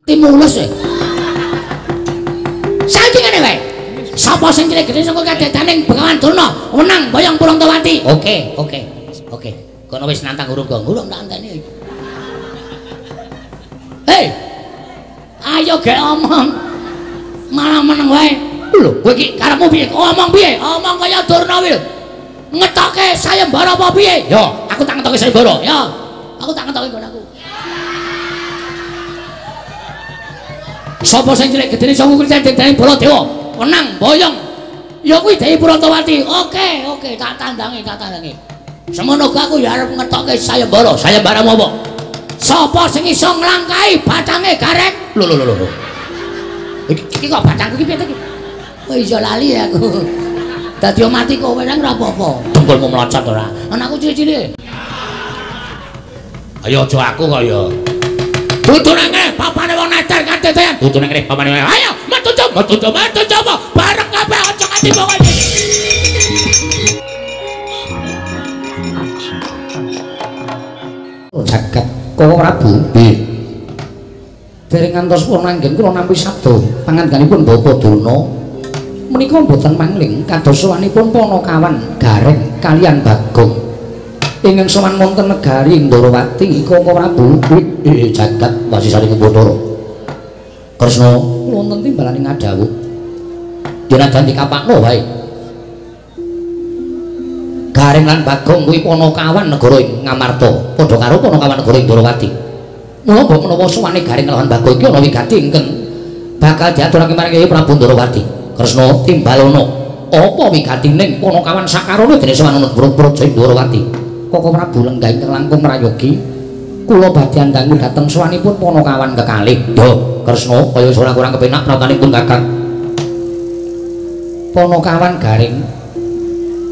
Timulus e. Saiki ngene wae. Sapa sing cilik gedhe saka kadedaning Begawan Durna wenang boyong Purantawati. Oke, oke. Oke. Kono wis nantang urung gong, urung tak anteni. Hei. Ayo gek omong. Malah meneng wae. Lho, kowe iki karepmu piye? Omong piye? Omong kaya Durna kuwi lho. Ngetoke sayembara apa piye? Yo, aku tak ngetoke sayembara. Yo. Aku tak ngetoke nggon aku. Sapa sing cilik gedene saka kridane Baladewa wenang boyong ya kuwi Dewi Purantawati. Oke, oke, tak tandangi, tak tandangi. Semono aku ya arep ngetoke sayembara. Sayembaramu apa? Sapa sing iso nglangkahi batange Gareng? Lho lho lho lho. Iki kok batangku iki piye to iki? Oh iso lali aku. Dadi mati kowe nang ora apa-apa. Dengkulmu mlocot ora? Anakku cilik-cilik. Ayo aja aku kok ya. Dudu nang ngene papane wong neter kadedean. Dudu nang ngene papane. Ayo metu coba, metu coba, metu coba. Bareng kabeh aja nganti pokoke. Jagat Koko Prabu. Nggih. Dereng ngantos purna anggen kula nampi sabda pangandikanipun Bapak Durna. Menika mboten mangling kados sowanipun Panakawan Gareng kalian Bagong. Ingkang sowan wonten negari Ndorowati Koko Prabu. Jagat wasisaring Bathara Kresna wonten timbalane ngadhawuh. Yen adan dikapakno wae. Gareng lan Bagong kuwi Panakawan negara ing Ngamarta, padha karo Panakawan negara ing Ndorowati. Mula mbok menawa sowane Gareng lan Bagong iki ana wigati ingkang bakal diaturake marang Kyai Prabu Ndorowati. Kresna timbalana apa wigatining Panakawan sakarana dene sowan ana Praja Ndorowati. Koko Prabu lenggah ingkang langkung prayogi kula badhe andangu dhateng sowanipun Panakawan kekalih. Yo Kresna kaya ora kurang kepenak pratanipun Kakang. Panakawan Gareng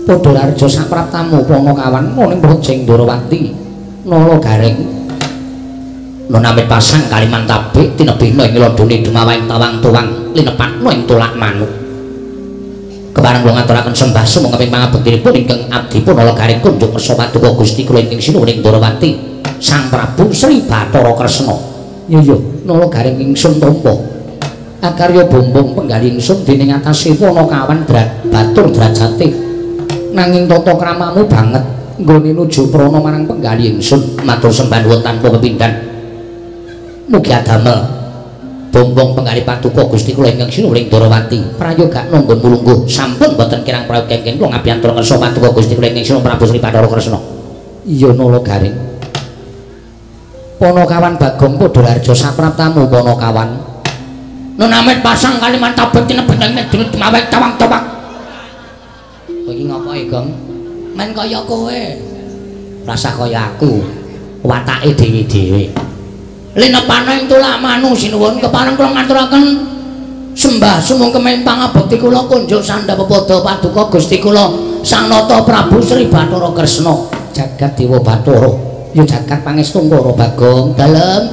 padha raja sapraptamu Panakawan ning Praja Ndorowati. Nala Gareng nonamit pasang kaliman tabik tinebihna ing lodone dumawaing tawang tuwang linepatna ing tolak manuk. Kepareng kula ngaturaken sembah sumangga ing pangabektinipun ingkang abdipun Nala Gareng kunjuk kersa paduka Gusti kula ingkang sinuwun ing Ndorowati Sang Prabu Sri Bathara Kresna. Iya iya, Nala Gareng ingsun tampa akarya bombong penggalih ingsun dening atase Panakawan batur drajate. Nanging tata kramamu banget nggone nuju prana marang penggalih ingsun. Matur sembah nuwun tanpa pepindhan. Mugi adamel bombong penggalih paduka Gusti kula ingkang sinuwun ing Ndorowati. Prayogakna nggon mulungguh sampun boten kirang prayoga kengken kula ngabiyantara kersa paduka Gusti kula ingkang sinuwun Prabu Sri Bathara Kresna. Iya Nala Gareng. Panakawan Bagong padha raja sapraptamu Panakawan. Nunamit pasang kaliman tabet tinebet ing negeri dumawek tawang towak. Kowe iki ngopo e, Gong? Men kaya kowe. Rasa kaya aku. Watake dhewe-dhewe. Linepane ing tulak manu sinuwun kepareng kula ngaturaken sembah sumangga pangabekti kula kunjuk sandha pepada paduka Gusti kula Sang Nata Prabu Sri Bathara Kresna. Jagat Dewa Bathara. Ya jagat pangestu Kara Bagong. Dalem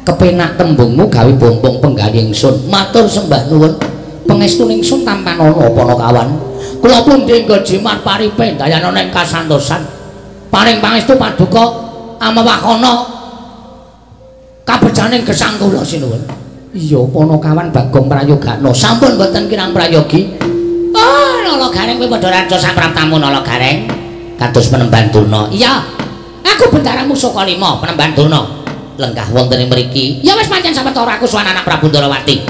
kepenak tembungmu gawe bombong penggalih ingsun. Matur sembah nuwun. Pangestu ingsun tampanana Panakawan. Kula pundi nggo jimat paripe dayana ing kasantosan. Paring pangestu paduka amewahana kabejaning gesang kula sinuwun. Iya Panakawan Bagong prayogakna. Sampun boten kirang prayogi. Oh, Nala Gareng kowe padha raja sapraptamu Nala Gareng. Kados penemban Durna. Iya. Aku bendaramu saka lima penemban Durna. Lenggah wonten ing mriki. Ya wis pancen sawetara aku sowan anak Prabu Ndorowati.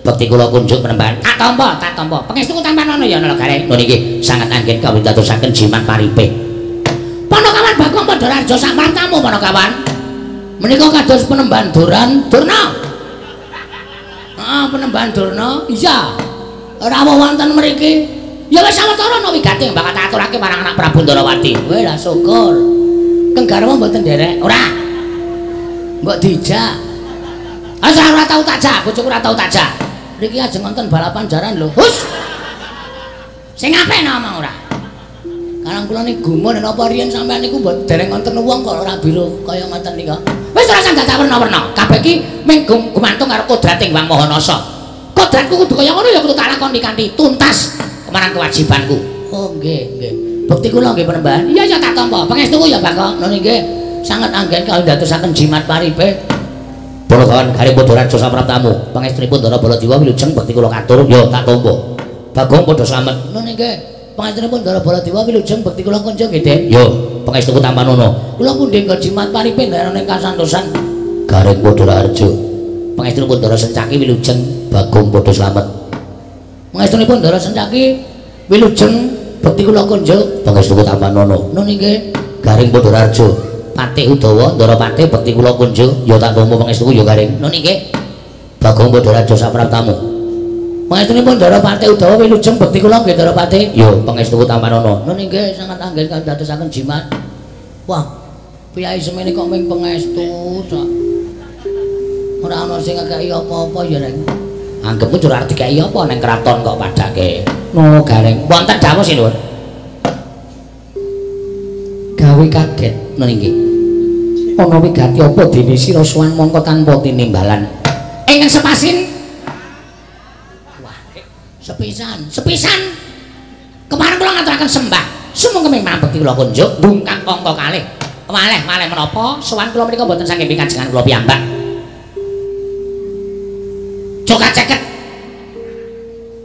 Bekti kula kunjuk penemban. Tak tampa, tak tampa. Pangestuku tampanana ya Nala Gareng. Lho niki sanget anggen kawidatosaken jimat paripe. Panakawan Bagong padha raja sapraptamu Panakawan. Menika kados penemban Duran Durna. Heeh, penemban Durna. Iya. Rawuh wonten mriki. Ya wis sawetara ana wigati bakal tak aturake marang anak Prabu Ndorowati. Weh lah syukur. Keng garwa mboten nderek. Ora. Mbok dijak. Ah ora tau tak jak, bojoku ora tau tak jak. Mriki ajeng wonten balapan jaran lho. Hus. Sing apik ngomong ora. Karang kula niku gumun napa riyen sampean niku mbok dereng wonten wong kok ora biru kaya ngoten nika. Wis ora usah dadak werna-werna. Kabeh iki mung gumantung karo kodrating Wang Maha Nasa. Kodratku kudu kaya ngono ya kudu tak lakoni kanthi tuntas marang kewajibanku. Oh nggih, nggih. Bekti kula nggih penemban. Iya ya tak tampa. Pangestuku ya Bagong. Lho nggih. Sanget anggen kawidatosaken jimat paripe. Punakawan Gareng Padha Raja sapraptamu. Pangestunipun Ndara Baladewa wilujeng bekti kula katur ya tak tampa. Bagong padha slamet. Nun inggih. Pangestunipun Ndara Baladewa wilujeng bekti kula kunjung nggih, Den. Ya, pangestuku tampanono. Kula pundi nggo jimat paripe ndarane kasantosan. Gareng Padha Raja. Pangestunipun Ndara Sencaki wilujeng Bagong padha slamet. Pangestunipun Ndara Sencaki wilujeng bekti kula kunjung pangestuku tampanono. Nun inggih. Gareng Padha Raja. Patih Udawa Ndara Patih bekti kula kunjung ya tak tampa pangestuku ya Gareng. Nun inggih. Bagong Padha Raja sapraptamu. Pangestunipun Ndara Patih Udawa wilujeng bekti kula nggih Ndara Patih. Ya pangestuku tampanono. Nun inggih sangat anggen kandadosaken jimat. Wah, piyai semene kok ming pangestu tok. Ora ana sing ngekeki apa-apa ya, Reng. Anggepmu ora arep dikeki apa nang kraton kok padake. No Gareng. Wonten dawuh sinuwun. Gawe kaget nun inggih. Ana wigati apa dene sira sowan mongko tanpa tinimbalan. Ingkang sepasin. Wah, sepisan, sepisan. Kemarin kula ngaturaken sembah. Sumangga memang bekti kula kunjuk bungkak angka kalih. Waleh-waleh menapa sowan kula menika mboten saking pikajengan kula piyambak. Coka ceket.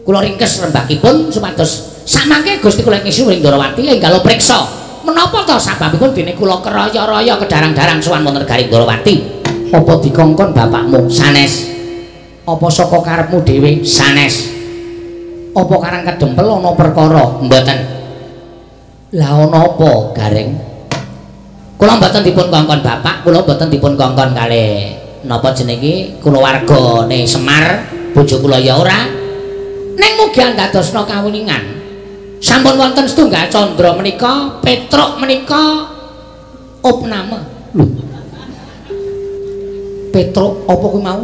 Kula ringkes rembakipun supados samangke Gusti kula ing Ing Ndrawati enggal priksa. Menapa to sababipun dene kula keraya-raya kedarang-darang sowan wonten Garing Ndrawati? Apa dikongkon bapakmu? Sanes. Apa saka karepmu dhewe? Sanes. Apa karang kedempel ana perkara? Mboten. Lah ana apa, Gareng? Kula mboten dipun kongkon bapak, kula mboten dipun kongkon kalih napa jenenge kulawargane Semar, bojo kula ya ora. Ning mugi andadosna kawuningan. Sampun wonten setunggal candra menika, Petruk menika opname. Lho. Petruk apa kuwi mau?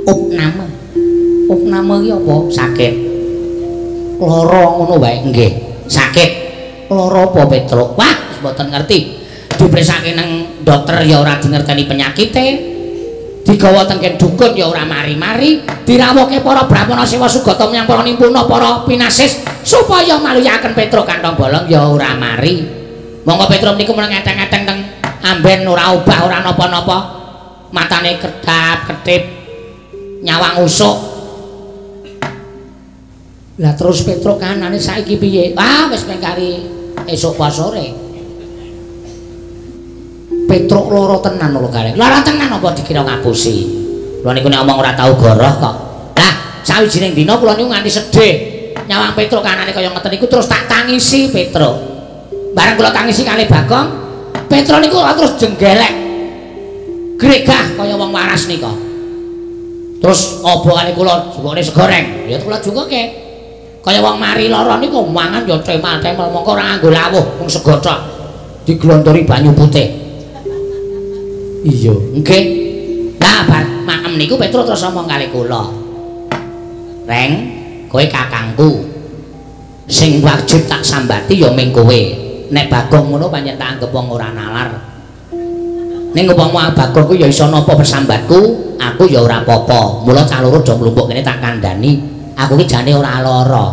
Opname. Opname iki apa? Sakit. Lara ngono wae nggih. Sakit. Lara apa Petruk? Wah, mboten ngerti. Dipresake nang dokter ya ora dingerteni penyakite. Digawa teng dukun ya ora mari-mari, dirawuhke para brahmana sewa sugata menyang para nimpuna para pinasis supaya maluyaken Petruk kantong bolong ya ora mari. Monggo Petruk niku meneng eteng-eteng teng amben ora obah ora napa-napa. Matane kedap-kedip nyawang usuk. Lah terus Petruk kanane saiki piye? Wah, wis mengkari esuk apa sore. Petruk lara tenan lho Gareng. Lara tenan apa dikira ngapusi. Kula niku nek omong ora tau goroh kok. Lah, sawijining dina kula niku nganti sedih. Nyawang Petruk kanane kaya ngeten niku terus tak tangisi Petruk. Bareng kula tangisi kalih Bagong, Petruk niku terus jenggelek. Gregah kaya wong waras nika. Terus obokane kula jukune segoreng. Ya kula jukuke. Kaya wong mari lara niku mangan ya temal-temal mongko ora nganggo lawuh mung sego tok. Diglontori banyu putih. Iya, nggih. Lah bar maem niku Petruk terus omong kali kula. Reng, kowe kakangku. Sing wajib tak sambati ya ming kowe. Nek Bagong ngono pancen tak anggep wong ora nalar. Ning upama Bagong kuwi ya iso napa persambatku, aku ya ora apa-apa. Mula cah loro do mlumpuk kene tak kandhani. Aku ki jane ora lara.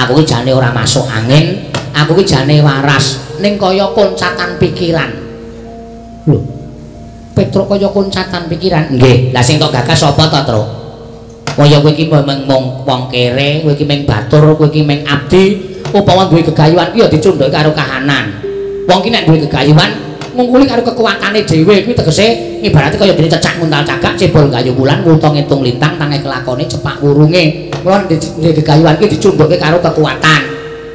Aku ki jane ora masuk angin, aku ki jane waras. Ning kaya koncatan pikiran. Lho. Petruk kaya koncatan pikiran. Nggih. Lah sing tok gagas sapa to, Truk? Kaya kowe iki mung wong kere, kowe iki mung batur, kowe iki mung abdi. Upama duwe gegayuhan ki ya dicundhake karo kahanan. Wong ki nek duwe gegayuhan ngungkuli karo kekuatane dhewe kuwi tegese ibarate kaya dene cecak nguntal cagak, cebol gayu wulan, nguta ngitung lintang, tange kelakone cepak wurunge. Mula duwe gegayuhan ki dicundhake karo kekuatan.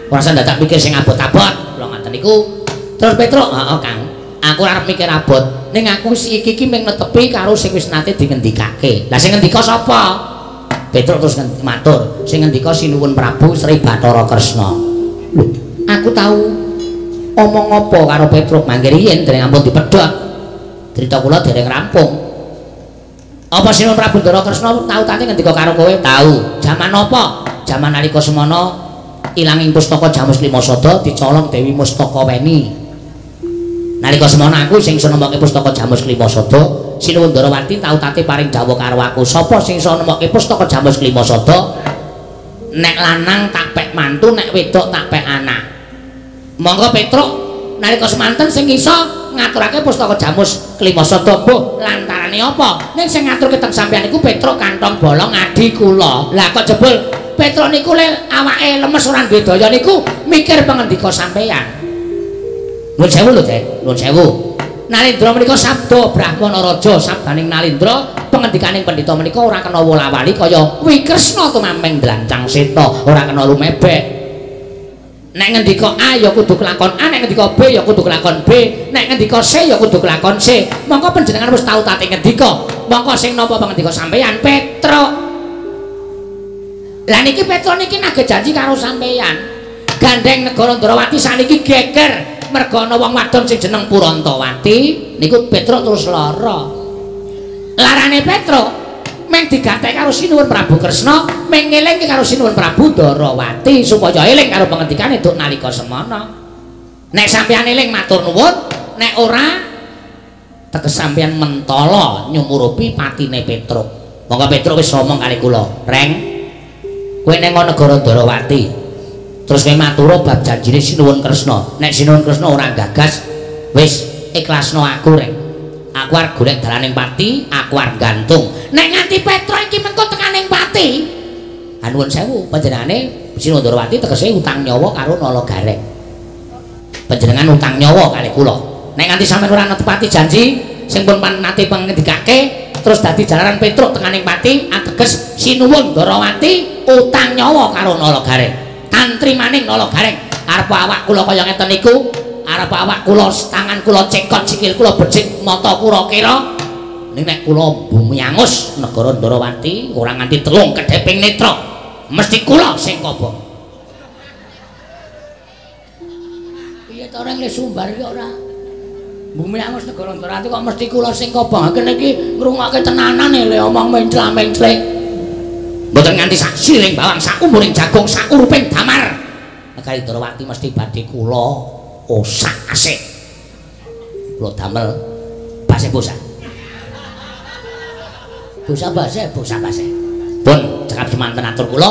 Ora usah dadak pikir sing abot-abot. Kula ngaten niku. Terus Petruk, heeh Kang. Aku ora arep mikir abot. Ning aku iki iki mung netepi karo sing wis nate dingendikake. Lah sing ngendika sapa? Petruk terus matur, sing ngendika Sinuwun Prabu Sri Bathara Kresna. Lho, aku tau omong apa karo Petruk mangke riyin dereng ampun dipedhot. Crita kula dereng rampung. Apa Sinuwun Prabu Ndara Kresna tau tate ngendika karo kowe? Tau. Jaman apa? Jaman nalika semana ilanging pustaka Jamus Lima Sada dicolong Dewi Mustaka Weni. Nalika semana aku sing iso nemokke pustaka Jamus Lima Sada, Sinuwun Ndarawati tau tate paring dawuh karo aku, sapa sing iso nemokke pustaka Jamus Lima Sada? Nek lanang tak pek mantu, nek wedok tak pek anak. Monggo Petruk Nalika semanten sing iso ngaturake pustaka Jamus Klima Sada mbuh lantarane apa? Ning sing ngaturke teng sampeyan niku Petruk kantong bolong adi kula. Lah kok jebul Petruk niku le awake lemes ora duwe daya niku mikir pangendika sampeyan. Nuwun sewu lho, Dek. Nuwun sewu. Nalindra menika sabda Brahmana Raja sabdaning Nalindra pengendikaning pendhita menika ora kena wola-wali kaya Wikresna tumameng dlancang seta, ora kena lumebek. Nek ngendika A ya kudu kelakon A, nek ngendika B ya kudu kelakon B, nek ngendika C ya kudu kelakon C. Mongko panjenengan wis tau tate ngendika, mongko sing napa pangendika sampeyan Petruk. Lah niki Petruk niki nagih janji karo sampeyan. Gandeng negara Ndrawati saniki geger merga ana wong wadon sing jeneng Purantawati niku Petruk terus lara. Larane Petruk meng digatek karo Sinuwun Prabu Kresna, meng ngelingke karo Sinuwun Prabu Ndarawati supaya eling karo pengendikane duk nalika semana. Nek sampeyan eling matur nuwun, nek ora teges sampeyan mentala nyumurupi patine Petruk. Monggo Petruk wis omong kali kula, "Reng, kowe neng negara Ndarawati. Terus kowe matur bab janjine Sinuwun Kresna. Nek Sinuwun Kresna ora gagas, wis ikhlasno aku, Reng. Aku arep golek dalaning pati, aku arep gantung. Nek nganti Petruk iki mengko tekaning pati, nuwun sewu panjenengane Sinuwun Ndarawati tegese utang nyawa karo Nala Gareng. Panjenengan utang nyawa kali kula. Nek nganti sampeyan ora netepati janji sing pun nate pangendikake terus dadi jalaran Petruk tekaning pati, ateges Sinuwun Ndarawati utang nyawa karo Nala Gareng. Tantri maning Nala Gareng. Arep awak kula kaya ngeten niku, arep awak kula tangan kula cekot sikil kula becik mata kura-kira. Ning nek kula bumi angus negara Ndarawati ora nganti telung kedheping netra, mesti kula sing kobong. Piye to reng le sumbar iki ora? Bumi angus negara Ndarawati kok mesti kula sing kobong. Kene iki ngrungokke tenanan le omong mencla-menclek. Mboten nganti sak siring bawang, sak umuring jagung, sak uruping damar. Negari Ndarawati mesti badhe kula osak asik. Kula damel base bosa. Bosa base, bosa base. Pun cekap semanten atur kula.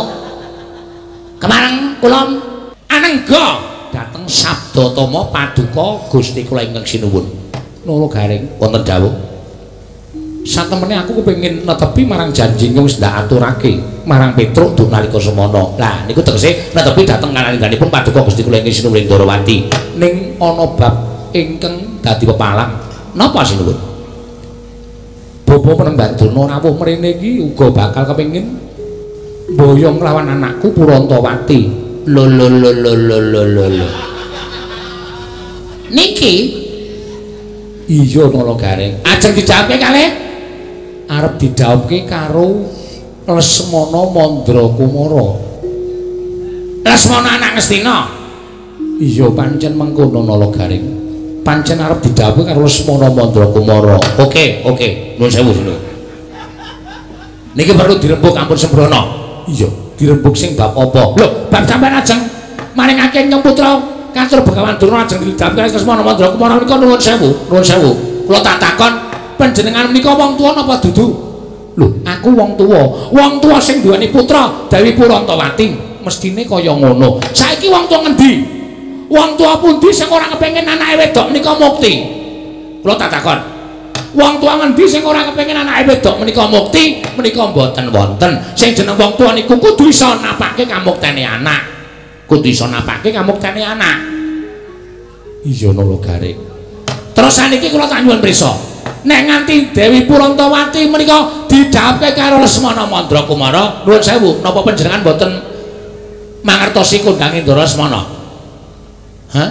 Kemareng kula anengga dhateng Sabdatama paduka Gusti kula ingkang sinuwun. Nala Gareng wonten dawuh. Satemene aku kepengin netepi marang janji ingkang wis ndak aturake marang Petruk duk nalika semana. Lah niku tegese netepi dhateng kalangganipun paduka Gusti kula ingkang sinuwun Ndarawati. Ning ana bab ingkang dadi pepalang. Napa sinuwun? Bapa Penemban Durna rawuh mrene iki uga bakal kepengin mboyong lawan anakku Purantawati. Lho lho lho lho lho lho lho. Niki iya Nala Gareng. Ajeng dijawabke kalih arep didhawuhke karo Lesmana Mandra Kumara. Lesmana anak Ngastina. Iya pancen mengkono Nala Gareng. Pancen arep didhawuhke karo Lesmana Mandra Kumara. Oke, oke. Nuwun sewu sinuwun. Niki perlu dirembug ampun sembrono. Iya, dirembug sing bab apa? Lho, bab sampean ajeng maringake nyong putra katur Begawan Durna ajeng didhawuhke Lesmana Mandra Kumara menika nuwun sewu, nuwun sewu. Kula tak takon panjenengan menika wong tuwa napa dudu? Lho, aku wong tuwa. Wong tuwa sing duweni putra Dewi Purantawati mestine kaya ngono. Saiki wong tuwa ngendi? Wong tuwa pundi sing ora kepengin anake wedok menika mukti? Kula tak takon. Wong tuwa ngendi sing ora kepengin anake wedok menika mukti? Menika mboten wonten. Sing jeneng wong tuwa niku kudu iso napake kamuktene anak. Kudu iso napake kamuktene anak. Iya Nala Gareng. Terus saniki kula tak nyuwun prisa. Nek nganti Dewi Purantawati menika didhawuhke karo Lesmana Mandra Kumara, nuwun sewu, napa panjenengan mboten mangertosi kondange Ndara Lesmana? Hah?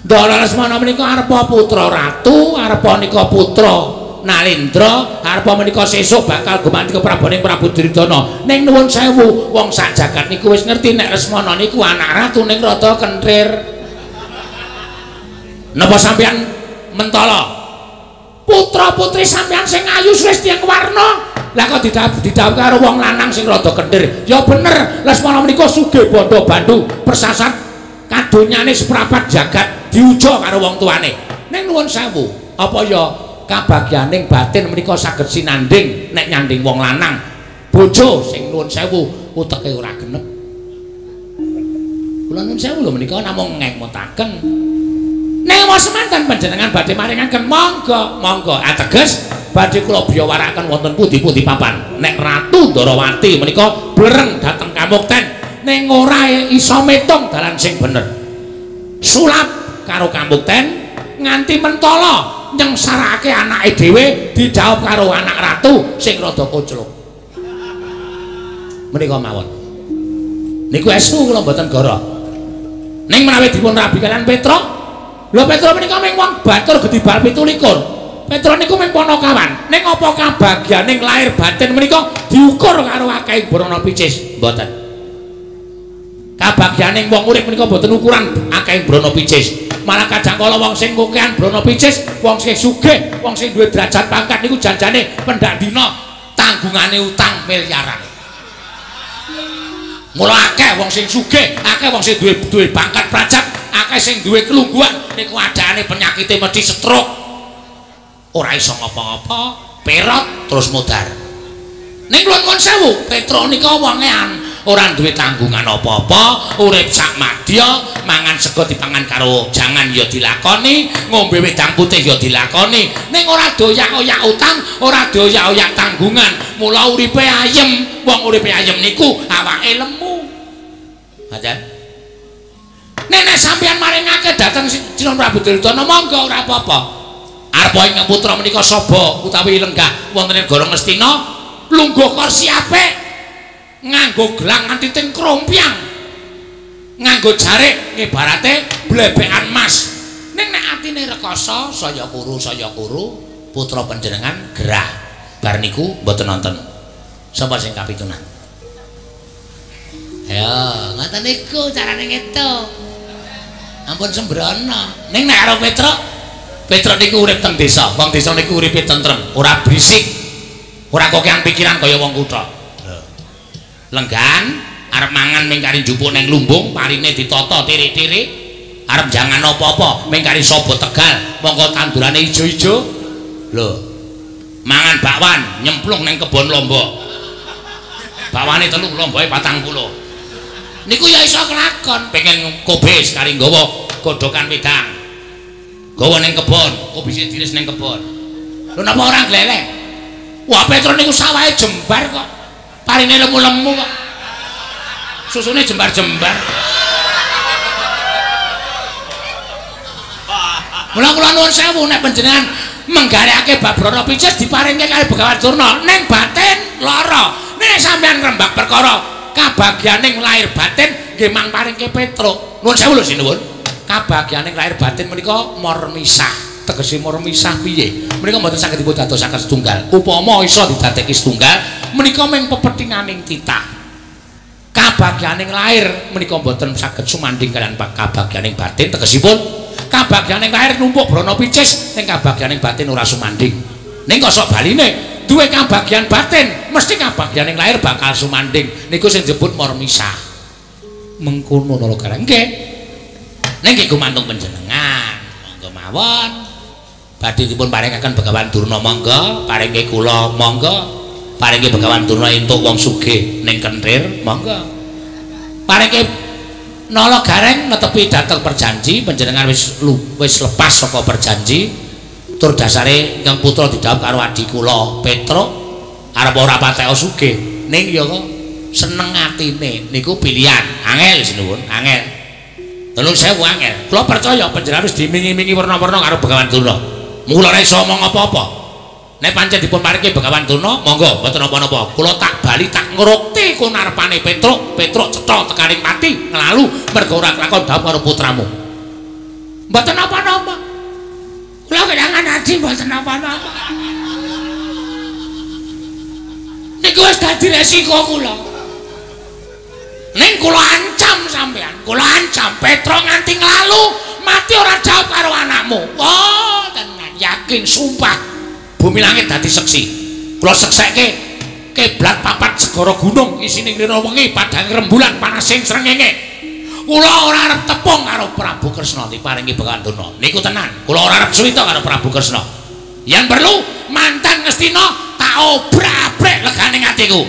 Ndara Lesmana menika arepa putra ratu, arepa nika putra Nalindra, arepa menika sesuk bakal gumanti kepraboning Prabu Duryudana. Ning nuwun sewu, wong sak jagat niku wis ngerti nek Lesmana niku anak ratu ning rada kenthir. Napa sampeyan mentala? Putra-putri sampeyan sing ayu wis tiyang warna. Lah kok didhawuhke karo wong lanang sing rada kenthir. Ya bener, Lesmana menika sugih bandha bandu, persasat kadonyane seprapat jagat diuja karo wong tuane. Ning nuwun sewu, apa ya kabagyaning batin menika saged sinanding nek nyanding wong lanang. Bojo sing nuwun sewu uteke ora genep. Kula nuwun sewu lho menika namung ngemutaken. Ning semanten panjenengan badhe maringaken monggo, monggo. Ateges badhe kula biyawarakaken wonten pundi-pundi papan. Nek Ratu Ndorowati menika blereng dhateng kamukten ning ora iso metung dalan sing bener. Sulap karo kamukten nganti mentala nyengsarake anake dhewe didhawuh karo anak ratu sing rada kocluk. Menika mawon. Niku estu kula mboten goro. Ning menawi dipun rabi kalian Petruk, lho Petruk menika mung wong batur gedhi bal 27. Petruk niku mung panakawan. Ning apa kabagyaning lahir batin menika diukur karo akeh brana picis? Mboten. Kabagyaning wong urip menika mboten ukuran akeh brana picis. Malah kadang kala wong sing kokean brana picis, wong sing sugih, wong sing duwe derajat pangkat niku janjane pendak dina tanggungane utang miliaran. Mula akeh wong sing sugih, akeh wong sing duwe pangkat prajat, akeh sing duwe kelungguhan niku adane penyakite mesti stroke. Ora iso ngapa-ngapa, perot terus modar. Ning kula nuwun sewu, Petruk nika wonge ora duwe tanggungan apa-apa, urip sak madya, mangan sego dipangan karo jangan ya dilakoni, ngombe wedang putih ya dilakoni. Ning ora doyak-oyak utang, ora doyak-oyak tanggungan. Mula uripe ayem, wong uripe ayem niku awake lemu. Ngaten. Nek nek sampeyan maringake dhateng Sinuwun Prabu Duryudana monggo ora apa-apa. Arep ingkang putra menika saba utawi lenggah wonten ing negara Ngastina, lungguh kursi apik, nganggo gelang nganti teng krompyang, nganggo jarik ngibarate blebekan mas. Ning nek atine rekoso saya kuru putra panjenengan gerah. Bar niku mboten nonton. Sapa sing kapitunan? Ayo, ngoten niku carane ngetung. Ampun sembrono. Ning nek karo Petruk, Petruk niku urip teng desa. Wong desa niku uripe tentrem, ora berisik. Ora kokean pikiran kaya wong kutha. Lenggan arep mangan ming kari njupuk neng lumbung, parine ditata tirik-tirik. Arep jangan apa-apa ming kari saba Tegal, mongko tandurane ijo-ijo. Lho. Mangan bakwan nyemplung neng kebon lombok. Bakwane 3, lomboke 40. Niku ya iso kelakon, pengen kobis kari nggawa godhokan wedang. Gawa neng kebon, kobise diris neng kebon. Lho napa ora gleleng? Wah, Petruk niku sawahe jembar kok. Parine lemu-lemu kok. Susune jembar-jembar. Mula kula nuwun sewu nek panjenengan menggarekake bab brana picis diparingke kali Begawan Durna ning batin lara. Nek sampeyan ngrembak perkara kabagyaning lahir batin nggih mang paringke Petruk. Nuwun sewu lho sinuwun. Kabagyaning lahir batin menika mormisah. Tegese mormisah piye? Menika mboten saged dipun dadosaken setunggal. Upama iso didadekke setunggal menika mung pepethinganing titah. Kabagyaning lahir menika mboten saged sumandhing kaliyan kabagyaning batin. Tegesipun kabagyaning lahir numpuk brana picis ning kabagyaning batin ora sumandhing. Ning kok sok baline duwe kabagyan batin mesti kabagyaning lahir bakal sumandhing. Niku sing disebut mormisah. Mengkono nala gareng nggih. Ning nggih gumantung panjenengan. Monggo mawon. Badhe dipun paringaken Begawan Durna monggo, paringke kula monggo, paringke Begawan Durna entuk wong sugih ning kenthir monggo. Paringke Nala Gareng netepi dhateng perjanji panjenengan wis lepas saka perjanji tur dasare ingkang putra didhawuh karo adi kula Petruk arep ora patek sugih ning ya kok seneng atine niku pilihan angel sinuwun angel. Nuwun sewu angel. Kula percaya panjenengan wis dimingi-mingi werna-werna karo Begawan Durna. Mula ora iso omong apa-apa. Nek pancen dipun paringke Begawan Durna, monggo mboten napa-napa. Kula tak bali tak ngrukti kunarpane Petruk, Petruk cetha tekaning pati nglalu mergo ora kelakon dhawuh karo putramu. Mboten napa-napa. Kula kelangan adi mboten napa-napa. Niku wis dadi resiko kula. Ning kula ancam sampean, kula ancam Petruk nganti nglalu mati ora jawab karo anakmu. Wah, tenan yakin sumpah. Bumi langit dadi seksi. Kula sekseke kiblat papat segara gunung isine ngrina wengi padhang rembulan panasing srengenge. Kula ora arep tepung karo Prabu Kresna diparingi Begawan Durna. Niku tenan, kula ora arep suwita karo Prabu Kresna. Yen perlu mantan Ngastina tak obrak-abrik legane atiku.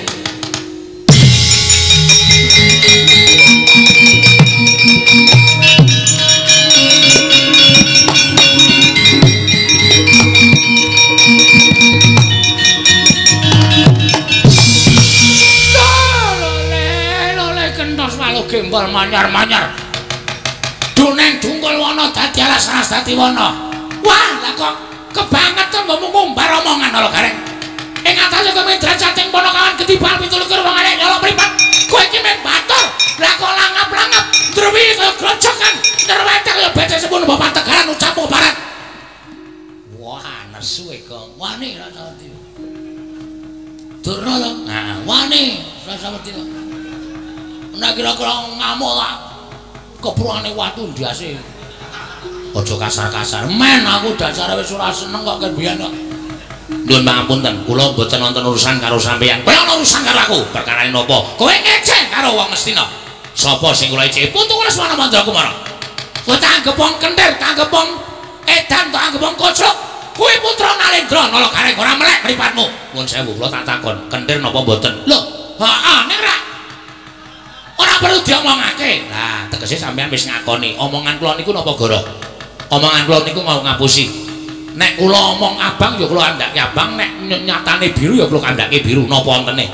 jengkol manyar-manyar. Duneng dungkul wana dadi alas-alas dadi wana. Wah, lah kok kebangetan mbokmu ngumbar omongan Nala Gareng. Ing atase kowe derajat ing Ponokawan ketibal 27 wong arek nyolok mripat. Kowe iki mung batur. Lah kok langap-langap ndrewi kaya grojokan, nrewete kaya becek sepun mbok pategaran ucapmu barat. Wah, nesu e Gong. Wani rasa wedi. Durna to? Nah, wani rasa wedi to. Nek kira-kira ngamuk tak kepruane watu ndase. Aja kasar-kasar. Men aku dasare wis ora seneng kok ket biyen kok. Nyuwun pangapunten, kula mboten wonten urusan karo sampeyan. Kowe ana urusan karo aku. Perkarane napa? Kowe ngece karo wong Ngastina. Sapa sing kula ece? Putu Lesmana Mandrakumara. Kowe tak anggep wong kentir, tak anggep wong edan, tak anggep wong koclok. Kuwi putra Nalendra Nala Gareng ora melek mripatmu. Nuwun sewu, kula tak takon, kentir napa mboten? Lho, heeh, ning ra. Ora perlu diomongake. Lah, tegese sampeyan wis ngakoni omongan kula niku napa goro? Omongan kula niku mau ngapusi. Nek kula omong abang ya kula kandhake abang, nek nyatane biru ya kula kandhake biru, napa wontene?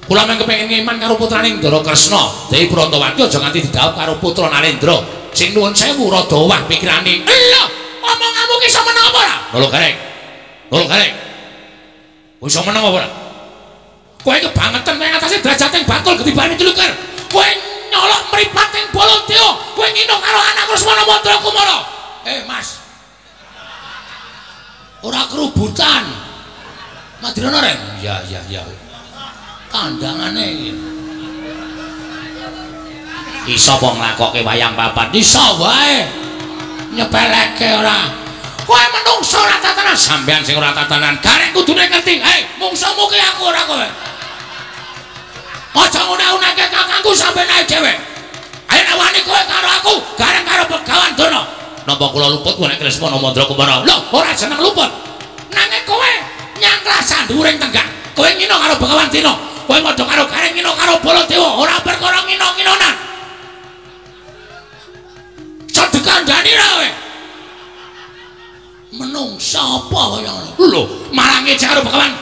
Kula mung kepengin ngiman karo putrane Ndara Kresna, Dewi Prantawati aja nganti didhawuh karo putra Narendra. Sing nuwun sewu rada owah pikirane. Lho, omonganmu ki iso meneng apa ora? Nala Gareng. Nala Gareng. Iso meneng apa ora? Kowe kebangetan kowe ngatasi derajate batul ketibane tuluker. Kowe nyolok mripat ing Baladewa, kowe ngino karo anak Lesmana Mandrakumara. Eh, Mas. Ora kerubutan. Madirana reng. Ya, ya, ya. Kandhangane iki. Iso apa nglakokke wayang papat? Iso wae. Nyepeleke ora. Kowe menungso ora tatanan, sampean sing ora tatanan. Gareng kudune ngerti. Hei, mungsuhmu ki aku ora kowe. Aja nguna-unake kakangku sampean ae dhewe. Ayo nek wani kowe karo aku, gareng karo Begawan Durna. Napa kula luput nek Lesmana Mandrakumara? Lho, ora jeneng luput. Nanging kowe nyangklah sandhuwuring tenggak. Kowe ngino karo Begawan Dina. Kowe padha karo Gareng ngino karo Baladewa, ora perkara ngino-nginonan. Cedekandani ra kowe. Menungsa apa kaya ngono? Lho, malah ngece karo Begawan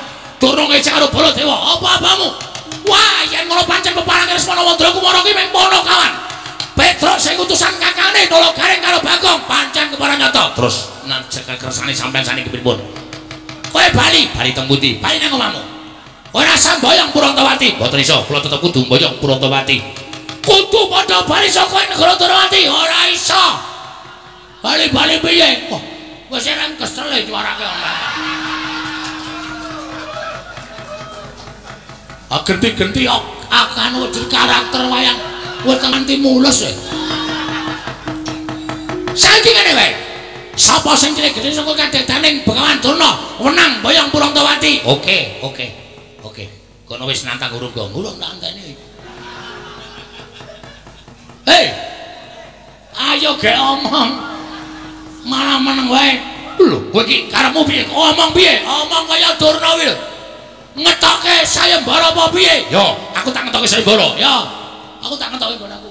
Durna, ngece karo Baladewa. Apa-apamu? Wah, yen ngono pancen peparange Lesmana Mandrakumara ki mung Ponokawan. Petruk sing utusan kakane Nala Gareng karo Bagong pancen kepara nyata. Terus nang kersane sampean saniki pripun? Kowe bali, bali teng pundi? Bali nang omahmu. Ora samboyong Purantawati. Mboten iso, kula tetep kudu mboyong Purantawati. Kudu padha bali saka negara Darawati. Ora iso. Bali-bali piye? Wah, wis ereng kesel juarake omah. Ah genti-genti akan wujud karakter wayang wis nganti mulus e. Saiki ngene wae. Sapa sing cilik gedhe saka kadedaning Begawan Durna wenang mboyong Purantawati. Oke, oke. Oke. Kono wis nantang urung gong. Urung tak anteni. Hei. Ayo gek omong. Malah meneng wae. Lho, kowe iki karepmu piye? Omong piye? Omong kaya Durna kuwi lho. Ngetoke sayembara apa piye? Yo, aku tak ngetoke sayembara. Yo. Aku tak ngetoke nggon aku.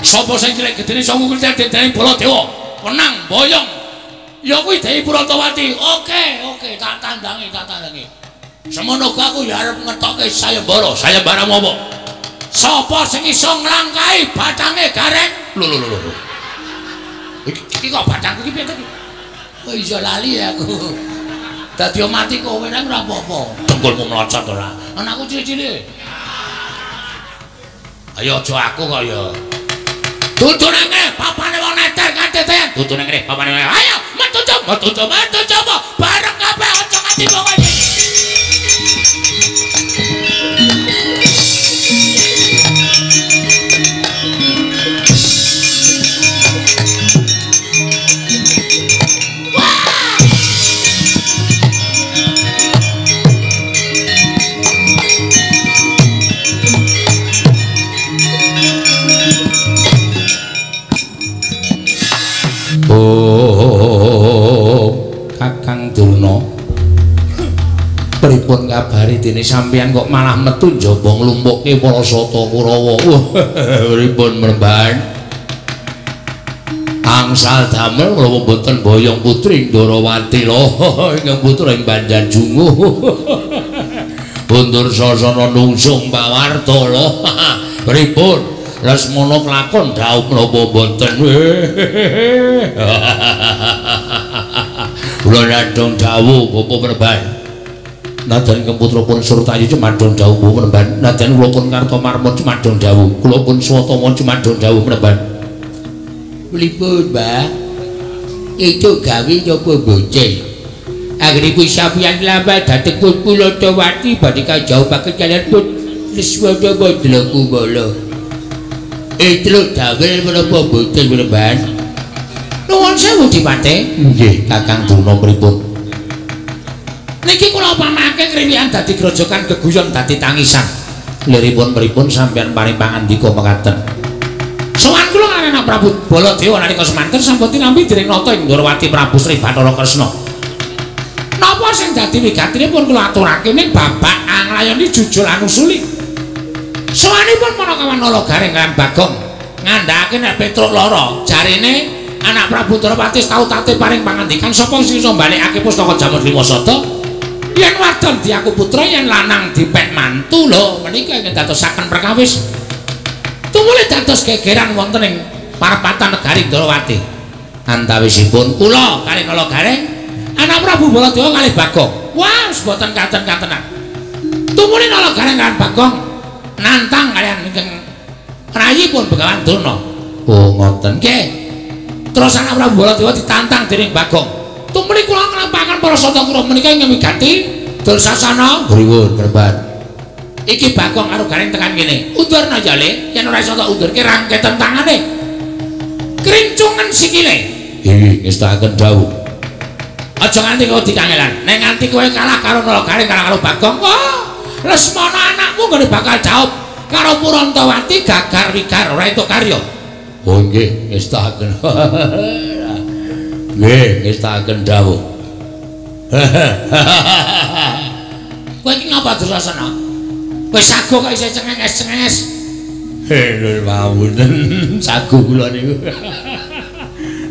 Sapa sing cilik gedene saka ngukul Baladewa wenang boyong ya kuwi Dewi Purantawati. Oke, oke, tak tandangi, tak tandangi. Semono aku ya arep ngetoke sayembara. Sayembaramu apa? Sapa sing iso nglangkahi batange Gareng? Lho lho lho. Iki kok batangku iki piye to iki? Oh iya lali aku. Dadi mati kowe nang ora apa-apa. Dengkulmu mlocot ora. Anakku cilik-cilik. Ayo aja aku kok ya. Dudu nang kene, papane wong neter katetean. Dudu nang kene, papane. Ayo, metu coba, metu coba, metu coba. Bareng kabeh aja nganti pokoke. Kakang Durna, pripun kabare dene sampeyan kok malah metu njaba nglumpukke para sata Kurawa? Pripun mremban? Angsal damel kula mboten boyong putri Ndarawati lho, ingkang putra ing Banjarjungu. Dursasana nungsung pawarta lho. Pripun? Lesmana klakon dhaup menapa mboten? Kula nadhong dawuh Bapak Penemban. Nadyan ingkang putra pun Surtayu cumadhong dawuh Bapak Penemban. Nadyan kula pun Kartomarma cumadhong dawuh. Kula pun Swatama cumadhong dawuh Penemban. Pripun, Mbah? Itu gawe napa mboten? Anggenipun sampeyan lambat dhateng pun Pulotowati badhe kajauhaken kaliyan pun Lesmana Mandrakumala. Etruk dawel menapa mboten Penemban? Nuwun sewu Dipate. Nggih, Kakang Durna pripun? Niki kula pamake kriwikan dadi grojokan geguyon dadi tangisan. Liripun pripun sampeyan paring pangandika mekaten? Sowan kula kaliyan anak Prabu Baladewa nalika semanten sampun tinampi dening nata ing Ndorowati Prabu Sri Bathara Kresna. Napa sing dadi wigatinipun kula aturake ning babak anglayoni jujul anusuli. Sowanipun Panakawan Nala Gareng lan Bagong ngandhakake nek Petruk lara, jarine anak Prabu Ndorowati tau tate paring pangandikan sapa sing iso mbalekake pustaka Jamur Lima Sada. Yen wadon diaku putra, yen lanang dipek mantu lho, menika ingkang dadosaken perkawis. Tumuli dados gegeran wonten ing parepatan negari Ndorowati. Antawisipun kula kalih Nala Gareng, anak Prabu Baladewa kalih Bagong. Wah, wis boten katen-katenan. Tumuli Nala Gareng lan Bagong nantang kaliyan ingkang rayipun Begawan Durna. Oh, ngoten. Nggih. Terus anak Prabu Baladewa ditantang dening Bagong. Tumuli kula nglampahaken para sata kura menika ingkang wigati Dursasana. Pripun, Penemban? Iki Bagong karo Gareng tekan kene. Undurna ya Le, yen ora iso tak undurke rangketen tangane. Krincungen sikile. Nggih, ngestakaken dawuh. Aja nganti kowe dikangelan. Nek nganti kowe kalah karo Nala Gareng kalah karo Bagong, wah, Lesmana anakmu nggone bakal jauh karo Purantawati gagar wigar ora entuk karya. Oh nggih, ngestakaken. Nggih, ngestakaken dawuh. Kowe iki ngapa Dursasana? Kowe sago kok isih cengenges-cengenges. Lho mawon sago kula niku.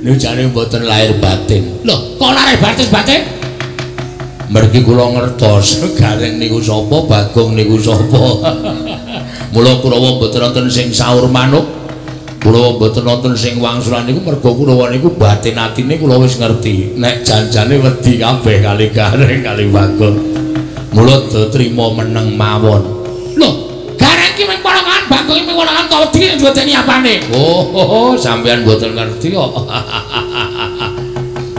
Niku jane mboten lahir batin. Lho, kok lahir batin batin? Mergi kula ngertos Gareng niku sapa, Bagong niku sapa. Mula Kurawa mboten wonten sing saur manuk. Kurawa mboten wonten sing wangsulan niku merga Kurawa niku batin atine kula wis ngerti. Nek janjane wedi kabeh kali Gareng kali Bagong. Mula do trima meneng mawon. Lho, Gareng ki mung ponakan, Bagong ki mung ponakan kok wedi ndodeni apane? Oh, sampeyan mboten ngerti kok.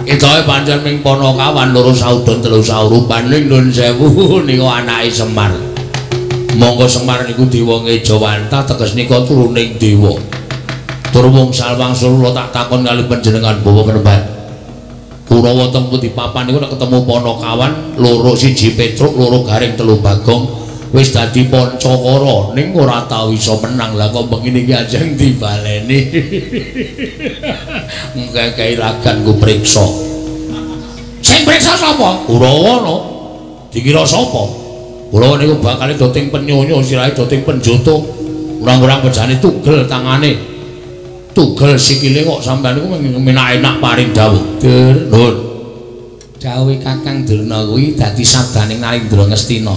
Ketoke pancen ming panakawan loro saudon telu saurupan ning nun sewu niku anake Semar. Monggo Semar niku dewa ngejawantah teges nika turuning dewa. Tur wong salwangsul kula tak takon kali panjenengan Bapak Penemban. Kurawa teng pundi papan niku nek ketemu panakawan loro siji Petruk loro Gareng telu Bagong wis dadi pancakara ning ora tau iso menang. Lah kok bengi iki ajeng dibaleni. Ngekeki ragan ku priksa. Sing priksa sapa? Kurawa no. Dikira sapa? Kurawa niku bakale doting penyonyo sirahe doting penjoto. Urang-urang bejane tugel tangane. Tugel sikile kok sampean niku enak-enak paring dawuh. Dur, nuwun. Dawuhe Kakang Durna kuwi dadi sabdaning Narendra Ngastina.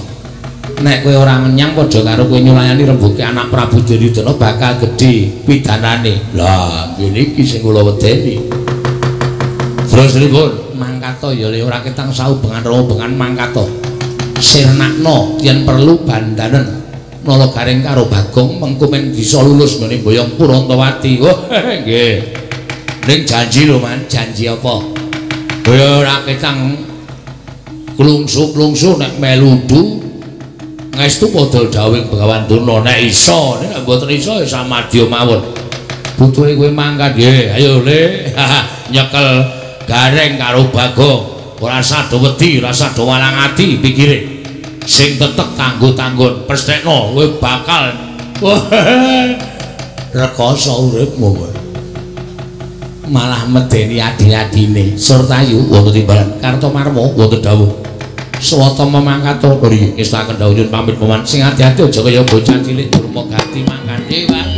Nek kowe ora menyang padha karo kowe nyulayani rembuke anak Prabu Duryudana bakal gedhe pidanane. Lah, ngene iki sing kula wedeni. Terus pripun? Mangkata ya le ora ketang saubengan robengan mangkata. Sirnakno yen perlu bandanen Nala Gareng karo Bagong mengko men bisa lulus nggone boyong Purantawati. Oh, nggih. Ning janji lho, Man, janji apa? Kowe ora ketang klungsu-klungsu nek meludu ngestu padha dawuhing Begawan Durna nek iso, nek mboten iso ya samadya mawon. Butuhe kowe mangkat nggih, ayo Le. Nyekel Gareng karo Bagong, ora sado wedi, ora sado walang ati pikire. Sing tetek tanggo-tanggon pesthekno kowe bakal rekoso uripmu kowe. Malah medeni adi-adine. Surtayu wonten timbalan Kartomarma wonten dawuh. Swatama mangkata nggih ngestakaken dawuh nyuwun pamit paman. Sing ati-ati aja kaya bocah cilik durma gati mangkate wae.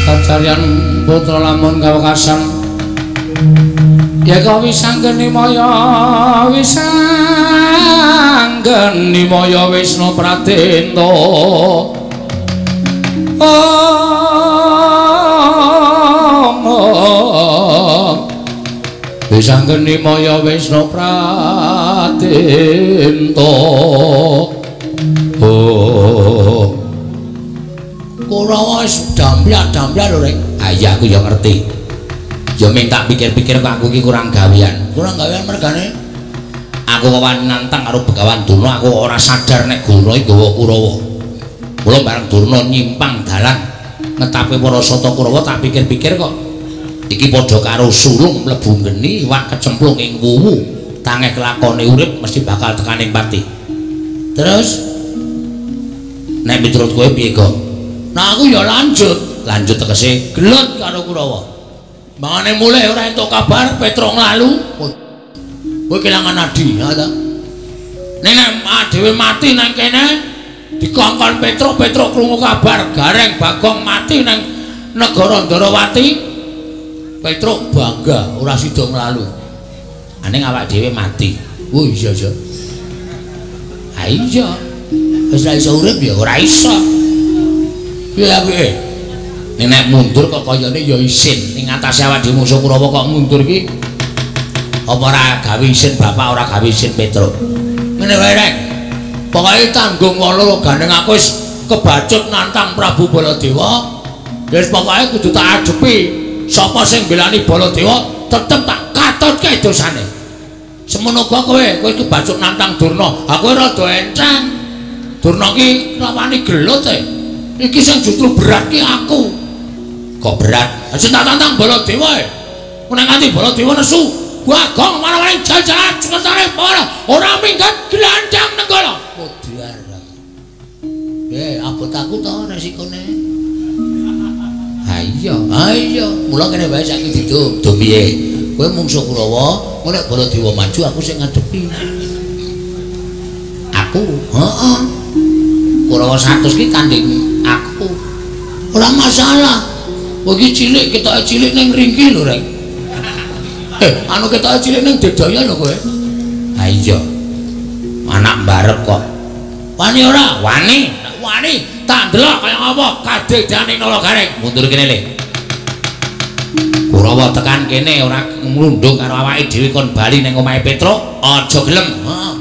Kacaryan putra lamun kawekasan ya wisanggen maya wisanggen maya Wisnu Pradenta. Wisanggen maya Wisnu Pradenta. Oh. Kurawa wis damblak-damblak lho rek. Ah iya aku ya ngerti. Ya minta pikir-pikir kok aku iki kurang gawean. Kurang gawean mergane aku wani nantang karo Begawan Durna, aku ora sadar nek Durna iki nggawa Kurawa. Mula bareng Durna nyimpang dalan ngetape para sata Kurawa tak pikir-pikir kok iki padha karo sulung mlebu geni iwak kecemplung ing wuwu. Tangeh kelakone urip mesti bakal tekaning pati. Terus nek miturut kowe piye kok? Nah aku ya lanjut, lanjut tegese gelut karo Kurawa. Mangane mulih ora entuk kabar Petruk nglalu. Kowe kelangan adi, ya ta? Nek dhewe mati nang kene dikongkon Petruk, Petruk krungu kabar Gareng Bagong mati nang negara Ndarawati. Petruk bangga ora sida nglalu. Aning awak dhewe mati. Oh iya iya. Ha iya. Wis ra iso urip ya ora iso. Piye apike? Nek mundur kok kayane ya isin. Ning atase awak dhewe musuh Kurawa kok mundur iki apa ora gawe isin bapak, ora gawe isin Petruk. Ngene wae rek. Pokoke tanggung wala gandeng aku wis kebacut nantang Prabu Baladewa. Wis pokoke kudu tak adepi. Sapa sing mbelani Baladewa tetep tak katutke dosane. Semono uga kowe, kowe kebacut nantang Durna. Aku rada enteng. Durna ki rawani gelut e. Iki sing justru berat ki aku. Kok berat? Aja tak tantang Baladewa e. Nek nganti Baladewa nesu, Bagong marang jajaran seketare para ora minggat gelandang nenggala. Modar. Abot aku to resikone. Ha iya, ha iya. Mula kene wae saiki didum. Dum piye? Kowe mungsuh Kurawa, engko nek Baladewa maju aku sing ngadepi. Aku? Heeh. Kurawa 100 ki tanding aku. Ora masalah. Kowe iki cilik, ketoke cilik ning ringki lho, Rek. Anu ketoke cilik ning Dedaya lho kowe. Ha iya. Anak mbarep kok. Wani ora? Wani. Nek wani tak ndelok kaya ngapa kadedane Nala Gareng. Mundur kene le. Kurawa tekan kene ora nglundung karo awake dhewe kon bali ning omahe Petruk, aja gelem. Heeh.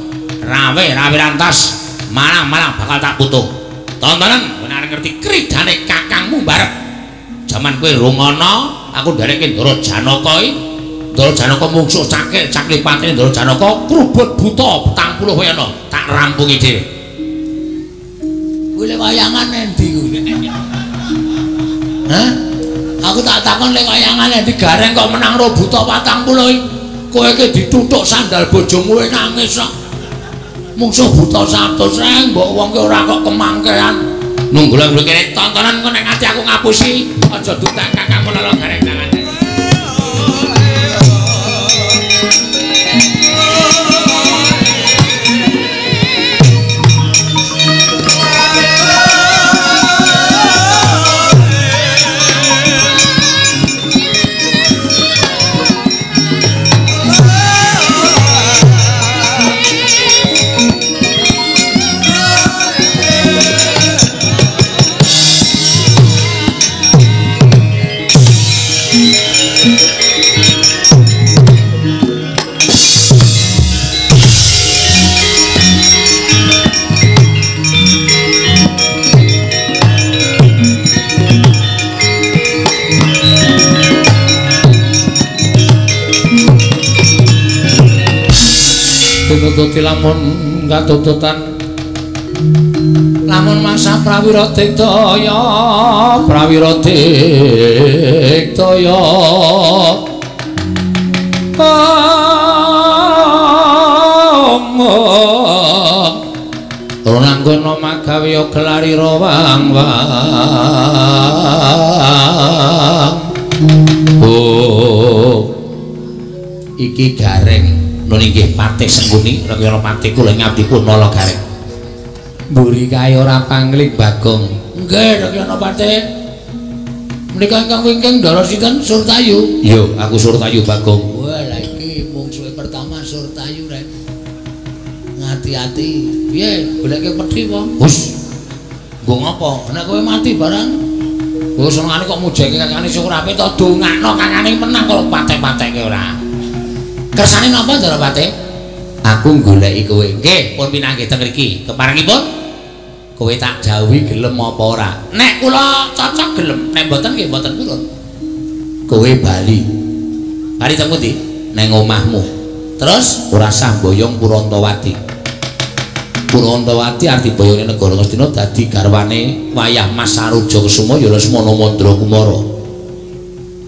Rawe, rawe rantas. Malang-malang bakal tak putung. Tontonan kowe nek ngerti kridane kakangmu mbarep. Jaman kowe rungono, aku nderekke Ndara Janaka iki. Ndara Janaka mungsuh cakil caklipatene Ndara Janaka krubut buta 40 wayana tak rampungi dhewe. Kuwi le wayangan endi kuwi? Hah? Aku tak takon le wayangan endi Gareng kok menang ro buta 40 iki. Kowe iki dituthuk sandal bojomu nangis kok. Mungsuh buta 100 reng mbok wong ki ora kok kemangkean. Nunggu lho kene tontonan kok nek nganti aku ngapusi aja dutak kakangmu Nala Gareng tangan. Tinututi lamun katututan lamun masa prawira digdaya prawira digdaya Ronanggana magawe gelari rawang wang. Oh. Iki Gareng nun inggih Patih Sengkuni, Rekyana Patih kula ngabdi pun Nala Gareng. Mburi kae ora pangling Bagong. Nggih Rekyana Patih. Menika ingkang wingking Ndara sinten? Surtayu. Iya, aku Surtayu Bagong. Wah, lha iki mungsuhe pertama Surtayu rek. Ngati-ati. Piye goleke pedhi apa? Hus. Nggo ngapa? Nek kowe mati barang. Kowe senengane kok mujeke kakane syukur apik to dongakno kakane menang kok pateh-patekke ora. Kersane napa Ndara Patih? Aku goleki kowe. Nggih, pun pinanggih teng mriki. Keparengipun kowe tak jauhi gelem apa ora? Nek kula cocok gelem, nek mboten nggih mboten purun. Kowe bali. Bali teng pundi? Neng omahmu. Terus ora sah boyong Purantawati. Purantawati arti boyone negara Ngastina dadi garwane wayah Mas Saruja Kesuma ya Lesmana Mandra Kumara.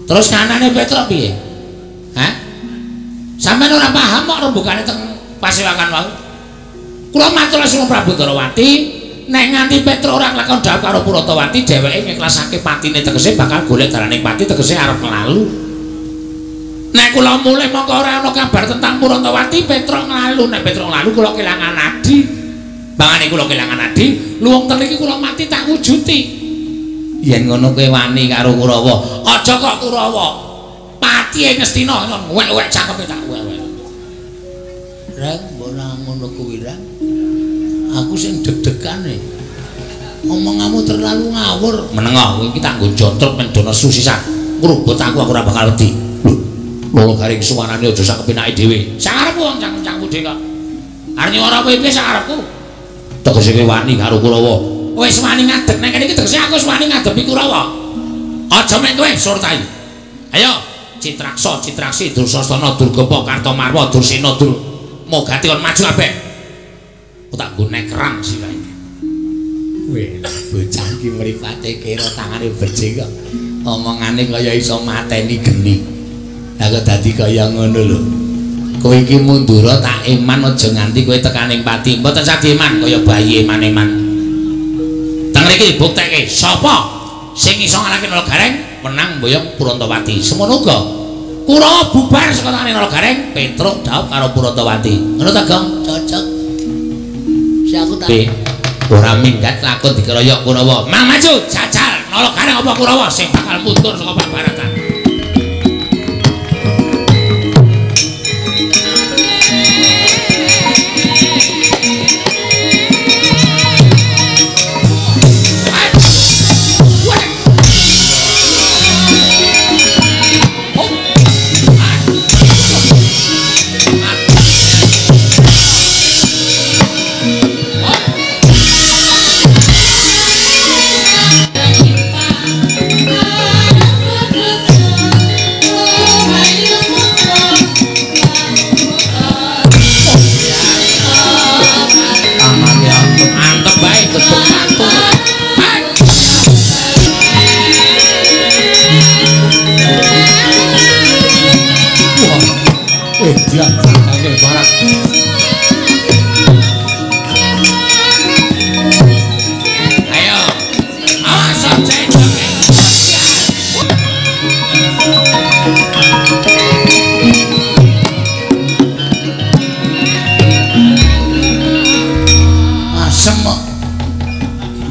Terus kanane Petruk piye? Hah? Sampeyan ora paham kok rembugane teng pasewakan wau. Kula matur Lesmana Prabu Ndarawati, nek nganti Petruk ora nglakon dhawuh karo Purantawati, dheweke ngiklasake patine tegese bakal golek dalaning pati tegese arep nglalu. Nek kula mulih mongko ora ana kabar tentang Purantawati, Petruk nglalu. Nek Petruk nglalu kula kelangan adi. Bangane kula kelangan adi, luwung ten iki kula mati tak wujuti. Yen ngono kowe wani karo Kurawa. Aja kok Kurawa. Pati ing Ngastina wek-wek cangkeme tak wek-wek. Reng ora ngono kuwi reng. Aku sing deg-degane. Omonganmu terlalu ngawur. Menengah kowe iki tak nggo jontrot men do nesu sisan. Ngrubut aku ora bakal wedi. Lolo garing suarane aja sak kepenake dhewe. Sakarepku wong cangkem-cangkemmu dhewe kok. Arep nyuwara kowe piye sakarepku? Tegese kowe wani karo Kurawa. Wis wani ngadeg nang kene iki tegese aku wis wani ngadepi Kurawa. Aja mek kowe Surtayu. Ayo Citraksa, Citraksi, Dursasana, Durgapa, Kartamarwa, Dursena, Dur Mogati kon maju kabeh. Aku tak nggo nekerang sirahe. Weh, bocah iki mripate kira tangane becik kok. Omongane kaya iso mateni geni. Lah kok dadi kaya ngono lho. Kowe iki mundura tak eman aja nganti kowe tekaning pati. Mboten sah dieman kaya bayi eman-eman. Teng mriki dibuktekke sapa sing iso ngalahke Nala Gareng menang mboyong Purantawati. Semono uga Kurawa bubar saka tangane Nala Gareng, Petruk dhaup karo Purantawati. Ngono ta, Gong? Cocok. Si aku tak ora minggat lakon dikeroyok Kurawa. Mang maju jajal Nala Gareng apa Kurawa sing bakal mundur saka Pabaratan.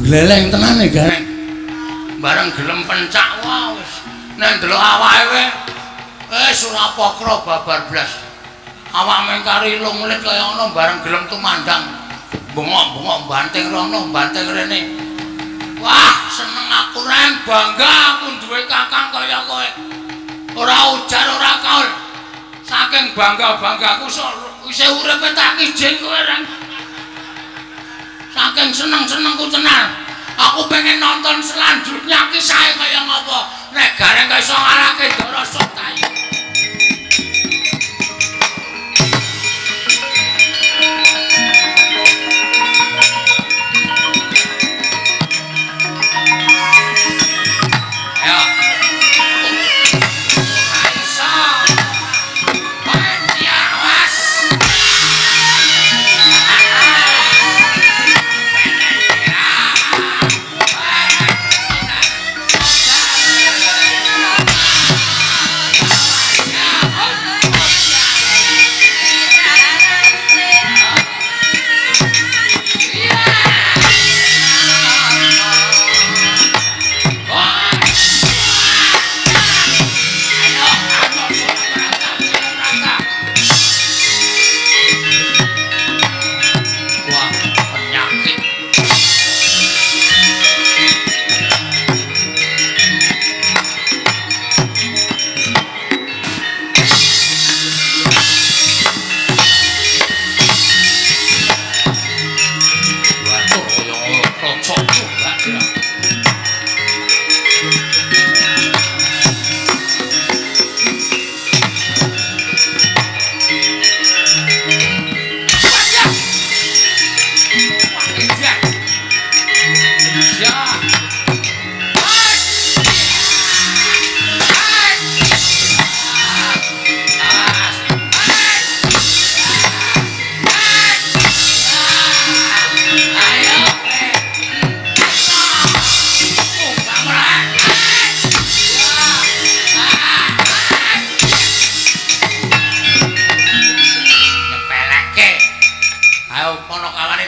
Gleleng tenan e Gareng. Bareng gelem pencak wah wis. Nek ndelok awake wae wis ora pokro babar blas. Awak meng kari lunglit kaya ngono bareng gelem tumandang. Bengok-bengok banting rono, banting rene. Wah, seneng aku Reng, bangga aku duwe kakang kaya kowe. Ora ujar ora kaul. Saking bangga-banggaku isih uripe tak kijing kowe Reng. Saking seneng-senengku tenan. Aku pengen nonton selanjutnya kisahe kaya ngapa. Nek Gareng kok iso ngalahke Ndara Surtayu. Ayo. Ora iso. Awas.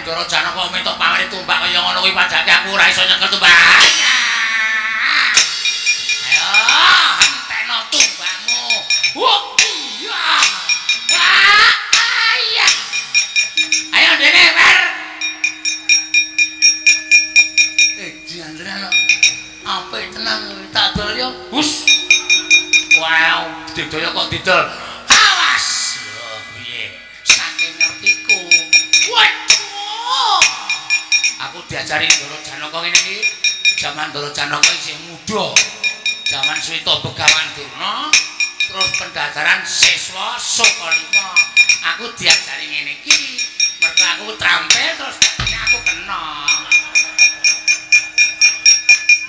Ndara Janaka minta pamrih tumbak kaya ngono kuwi padake aku ora iso nyekel tumbak. Ayo, entekno tumbakmu. Wah, iya. Wah, iya. Ayo dene, Wer. Diandra apik tenan tak dol yo. Hus. Wow, didol kok didol. Awas. Lho, piye? Saking ngertiku. Waduh. Aku diajari Ndara Janaka ngene iki. Jaman Ndara Janaka isih muda. Jaman Swita Begawan Durna, terus pendadaran siswa saka 5. Aku diajari ngene iki. Mergo aku trampil terus aku kena.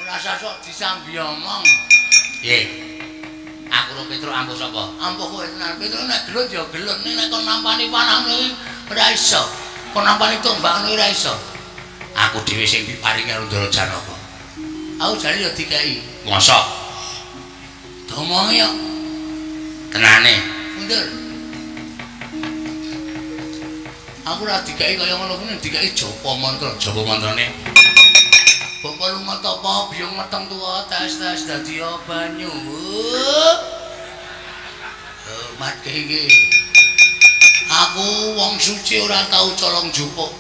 Rasa sok disambi omong. Piye? Aku ro Petruk ampuh sapa? Ampuh kowe tenan. Petruk nek gelut ya gelut, nek kon nampani panah ngono iki ora iso. Kon nampani tombak ngono ora iso. Aku dhewe sing diparingi karo Ndara Janaka. Aku jane ya dikeki. Mosok? Domongi yo. Tenane. Mundur. Aku ora dikeki kaya ngono kuwi, dikeki japa mantra. Japa mantrane? Bapak lunga tapa biyung meteng tuwa tes-tes dadi banyu. Hormat iki. Aku wong suci ora tau colong jupuk.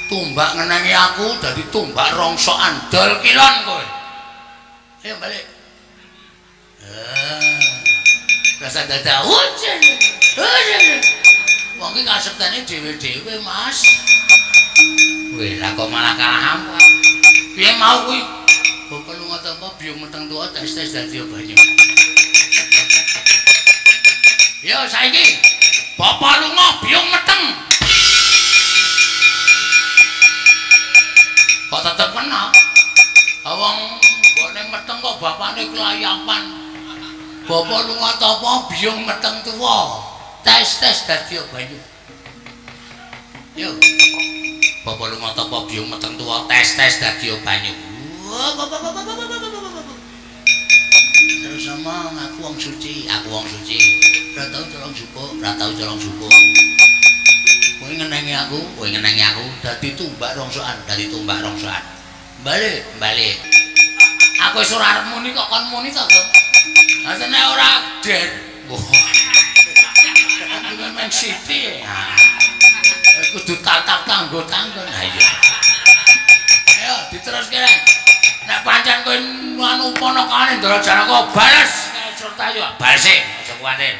Tumbak ngenengi aku dadi tumbak rongsokan dol kilon kowe. Ayo balik. Rasa dadak hujan. Wong iki kasektene dhewe-dhewe, Mas. Weh, lah kok malah kalah ampuh. Piye mau kuwi? Bapak lunga tapa biyung meteng tuwa tes-tes dadi banyu. Yo saiki bapak lunga biyung meteng. Kok tetep kena? Wong nggone meteng kok bapane kelayapan. Bapak lunga tapa biyung meteng tuwa tes-tes dadi banyu. Yo. Bapak lunga tapa biyung meteng tuwa tes-tes dadi banyu. Terus omong aku wong suci, aku wong suci. Ora tau colong jupuk, ora tau colong jupuk. Kowe ngenengi aku, kowe ngenengi aku dadi tumbak rongsokan, dadi tumbak rongsokan. Balik, balik. Aku wis ora arep muni kok kon muni to, Gong. Asline ora der. Aku men siti. Kudu tatap tanggo-tanggo. Ha iya. Ayo diteruske. Nek pancen kowe anu ponakane Ndara Janaka bales Surtayu. Balese, aja kuwatir.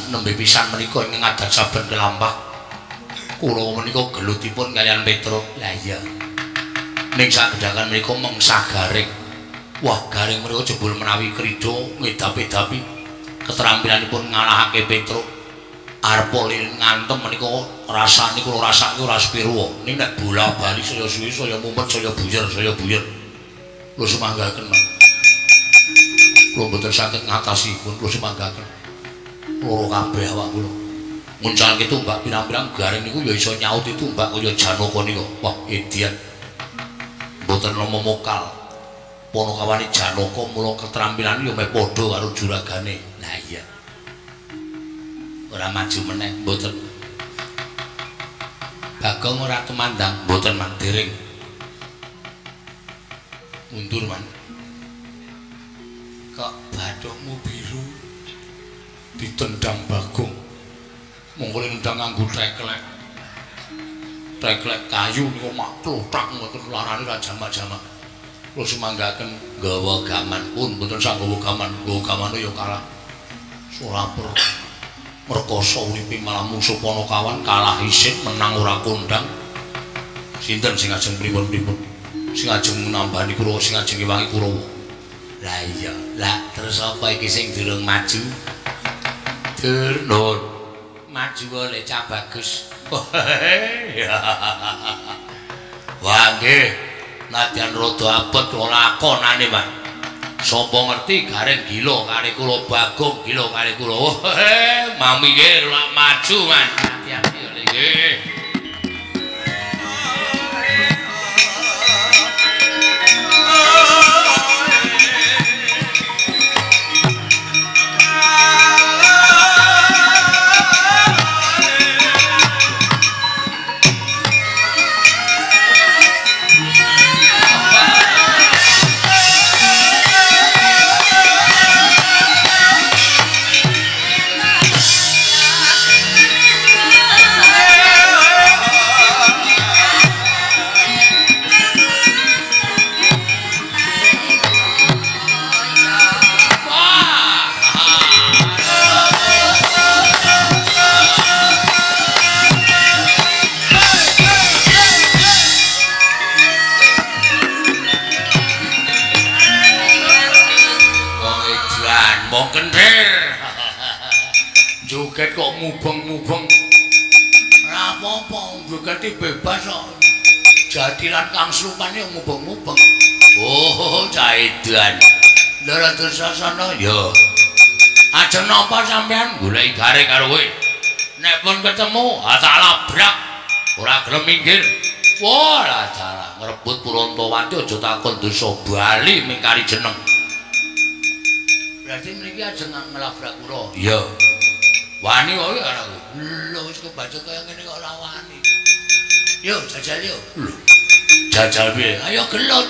Nembe pisan menika ing ngadat saben kelampah. Kula menika gelutipun kaliyan Petruk. Lah iya. Ning sagedakan menika mengsah garing. Wah, garing menika jebul menawi krida ngedap-edapi ketrampilanipun ngalahake Petruk. Arep ngantem menika rasane kula rasake ora sepiro. Ning nek bola-bali saya suwi saya mumet saya buyer saya buyer. Kula sumanggaken. Kula mboten saged ngatasi pun kula sumanggaken. Loro kabeh awak kula. Nguncalke tumbak pirang-pirang Gareng niku ya iso nyauti tumbak kaya Janaka niku. Wah, edian. Mboten nama mokal. Panakawane Janaka mula ketrampilan ya meh padha karo juragane. Lah iya. Ora maju meneh, mboten. Bagong ora tumandang, mboten mang dereng. Mundur man. Kok bathukmu biru ditendang Bagong. Mongko nendang nganggo teklek. Teklek kayu niku mak klothak ngoten larane ra jamak-jamak. Kula sumanggaken nggawa gaman pun mboten sak nggawa gaman, nggawa gamane ya kalah. Ora merkosa uripe malah mungsuh Panakawan kalah isin menang ora kondang. Sinten sing ajeng pripun-pripun? Sing ajeng nambani Kurawa, sing ajeng ngewangi Kurawa. Lah iya, lah terus apa iki sing durung maju? Dur, maju oleh cah bagus. Wah nggih, nadyan rada abot kula lakonane, Pak. Sapa ngerti Gareng gila kali kula, Bagong gila kali kula. Mami nggih lak maju, Man. Hati-hati oleh nggih. Joget kok mubeng-mubeng. Ora apa-apa, jogete bebas kok. Jatilan kang slupane mubeng-mubeng. Oh, caidan. Ndara Dursasana ya. Ajeng napa sampean goleki Gareng karo kowe? Nek pun ketemu, ha tak labrak. Ora gelem minggir. Wah, lah dalah ngrebut Purontowati aja takon desa bali mingkari jeneng. Berarti mriki ajeng nglabrak kula. Iya. Wani kok ya aku. Lho wis kebacut kaya ngene kok ora wani. Yo jajal yo. Lho. Jajal piye? Ayo gelut.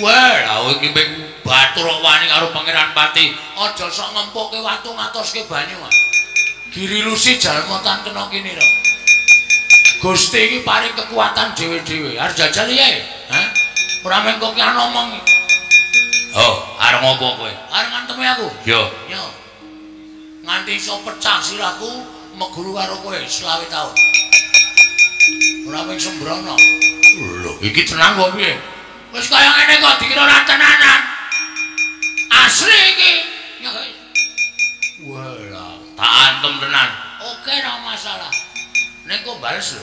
Wah, lha iki ping batur kok wani karo Pangeran Pati. Aja sok ngempukke watu ngatoske banyu, Mas. Girilusi jalma tan kena kene lho. Gusti iki paring kekuatan dhewe-dhewe. Arep jajal piye? Hah? Ora mung kok kian omong. Oh, arep ngopo kowe? Arep ngantemi aku. Yo. Yo. Nganti iso pecah sirahku meguru karo kowe 25 taun. Ora mung sembrono. Lho, iki tenan kok piye? Wis kaya ngene kok dikira ora tenanan. Asli iki. Wah, tak antem tenan. Oke, ora masalah. Ning kok bales lho.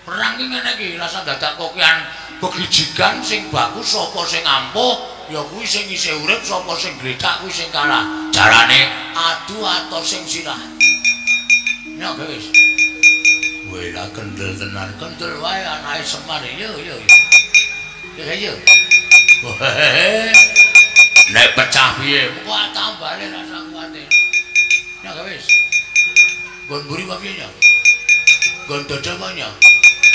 Perang ki ngene iki, rasa dadak kokian begijigan sing bagus sapa sing ampuh, ya kuwi sing isih urip, sapa sing gletak kuwi sing kalah. Carane adu atau sing sirah. Ya wis. Weh lah kendel tenan, kendel wae anake Semar. Yo yo yo. Yo yo. Nek pecah piye? Mengko tambale rasa kuwate. Ya wis. Nggon mburi apa piye ya? Nggon dada apa ya?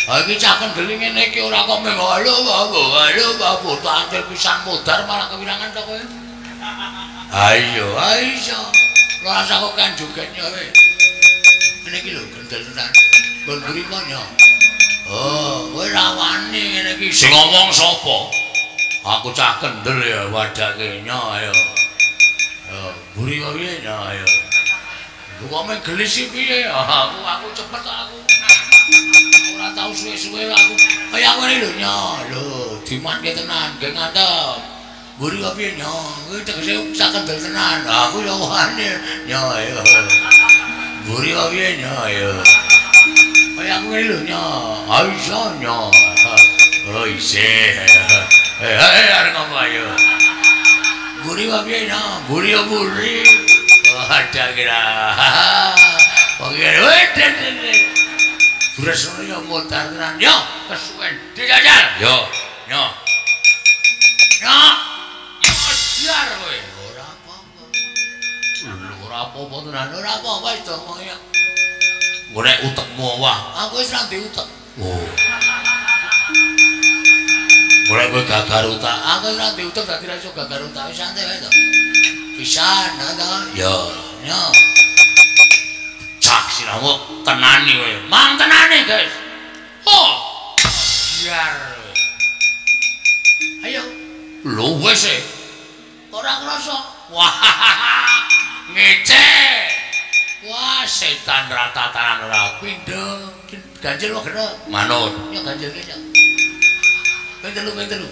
Ha iki cah kendel ngene iki ora kok mung halo babu, halo babu, tak antil pisan modar malah kewirangan to kowe. Ayo, ayo. Rasa kok kan jogetnya kowe. Ngene iki lho kendel tenan. Nggon mburi kok ya. Oh, kowe ra wani ngene iki. Sing ngomong sapa? Aku cah kendel ya wadake nya ayo. Yo, mburi kok piye nya ayo. Lho kok mung gelis iki piye? Aku cepet aku. Ora tau suwe-suwe aku. Kaya ngene lho nya. Lho, dimatke tenan, nggih ngantem. Mburi kok piye nya? Kuwi tegese cah kendel tenan. Aku ya wani nya ayo. Mburi kok piye nya ayo. Kaya ngene lho nya. Ha iya nya. Oh isih. Eh arep ngopo ayo. Buri wae piye no? Buri yo buri. Ada kira. Wong iki Bures ngono yo modar tenan. Yo kesuwen dijajal. Yo, yo. Yo. Ajar kowe. Ora apa-apa. Ora apa-apa tenan. Ora apa-apa wis omong ya. Golek utekmu wah. Aku wis ra ndek utek. Oh. Golek kowe gagar utak. Aku wis ra ndek utek dadi ra iso gagar utak. Wis santai wae to. Pisan to. Yo, yo. Cak siramu tenani kowe. Mang tenani, guys. Oh. Biar. Ayo. Lho wis e. Ora krasa. Wah. Ngece. Wah, setan ratatanan ora pindho. Ganjil wae genep. Manut. Ya ganjil kene. Ping telu, ping telu.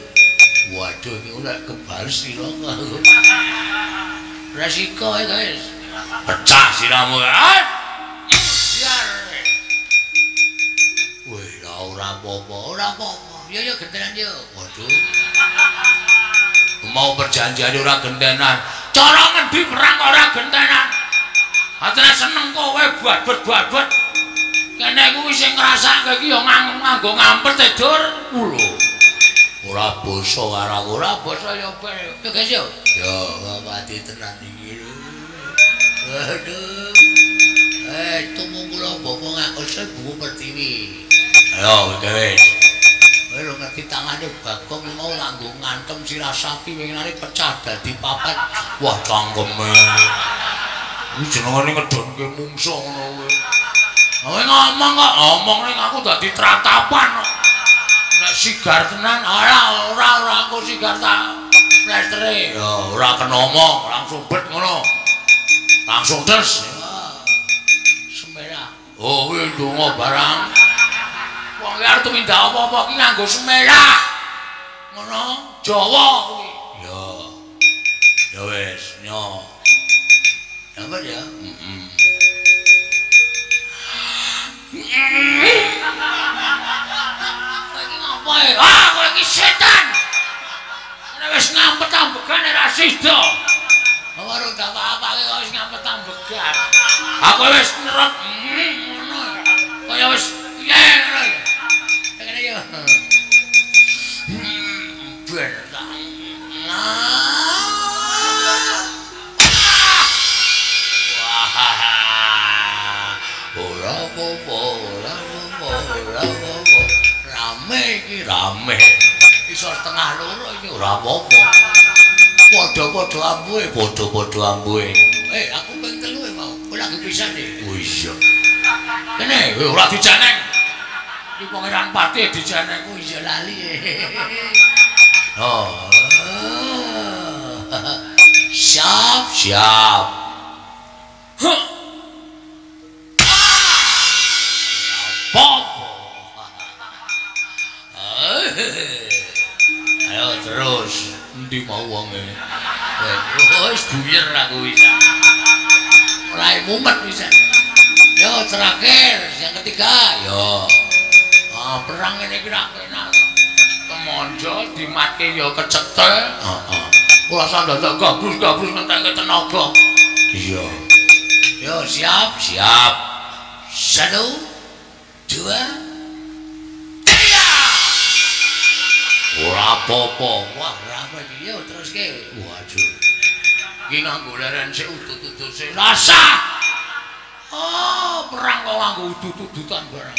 Waduh, iki ora kebales sira aku. Resiko e, guys. Pecah siramu. Biar. Wih, ora apa-apa, ora apa-apa. Ya ya gentenan yo. Waduh. Mau perjanjian ora gentenan. Cara ngendi perang ora gentenan? Atene seneng kowe babet-babet. Kene kuwi sing ngrasake iki ya nganggo ngampet e, Dur. Lho. Ora basa karo aku, ora basa ya ben. Yo guys yo. Yo mati tenan iki. Aduh. Tumung kula bapak ngaku buku Pertiwi. Ayo wis. Kowe lho ngerti tangane Bagong mau nganggo ngantem sirah sapi winginane pecah dadi papat. Wah cangkeme. Iki jenengane ngedonke mungsuh ngono kuwi. Kowe ngomong kok, ngomong ning aku dadi tratapan kok. Nek sigar tenan, ora ora ora aku sigar tak plestere. Ya ora kena omong, langsung bet ngono. Langsung terus. Semerah. Oh, kuwi ndonga barang. Wong ki arep tumindak apa-apa ki nganggo semerah. Ngono, Jawa kuwi. Ya. Ya wis, nyo. Dapat ya? Heeh. Kowe iki ngopo e? Ah, kowe iki setan. Nek wis ngampet ambegan ora sida. Ora tak apa-apa kok wis ngampet ambegan. Aku wis nyerot ngono. Kaya wis piye ngono. Kene yo. Ben tak. Ora apa-apa, ora apa-apa, ora apa-apa. Rame iki, rame. Iso setengah loro iki ora apa-apa. Padha-padha ambuhe, padha-padha ambuhe. Aku ping telu e mau. Kowe lagi pisan iki. Oh iya. Kene ora dijeneng. Iki Pangeran Patih dijeneng. Oh iya lali. Oh. Siap, siap. Huh. Ayo terus, endi mau wonge? Wis buyer aku wis. Ora mumet wis. Yo terakhir yang ketiga, yo. Ah perang ngene iki ra enak. Temonjo dimatke yo kecekel. Heeh. Ora usah dadak gabrus-gabrus ngentekke tenaga. Iya. Yo siap, siap. 1, 2, 3. Ora apa-apa. Wah, rame iki. Yo teruske. Waduh. Iki nganggo leren sik udut-udut sik. Rasa. Oh, perang kok nganggo udut-udutan barang.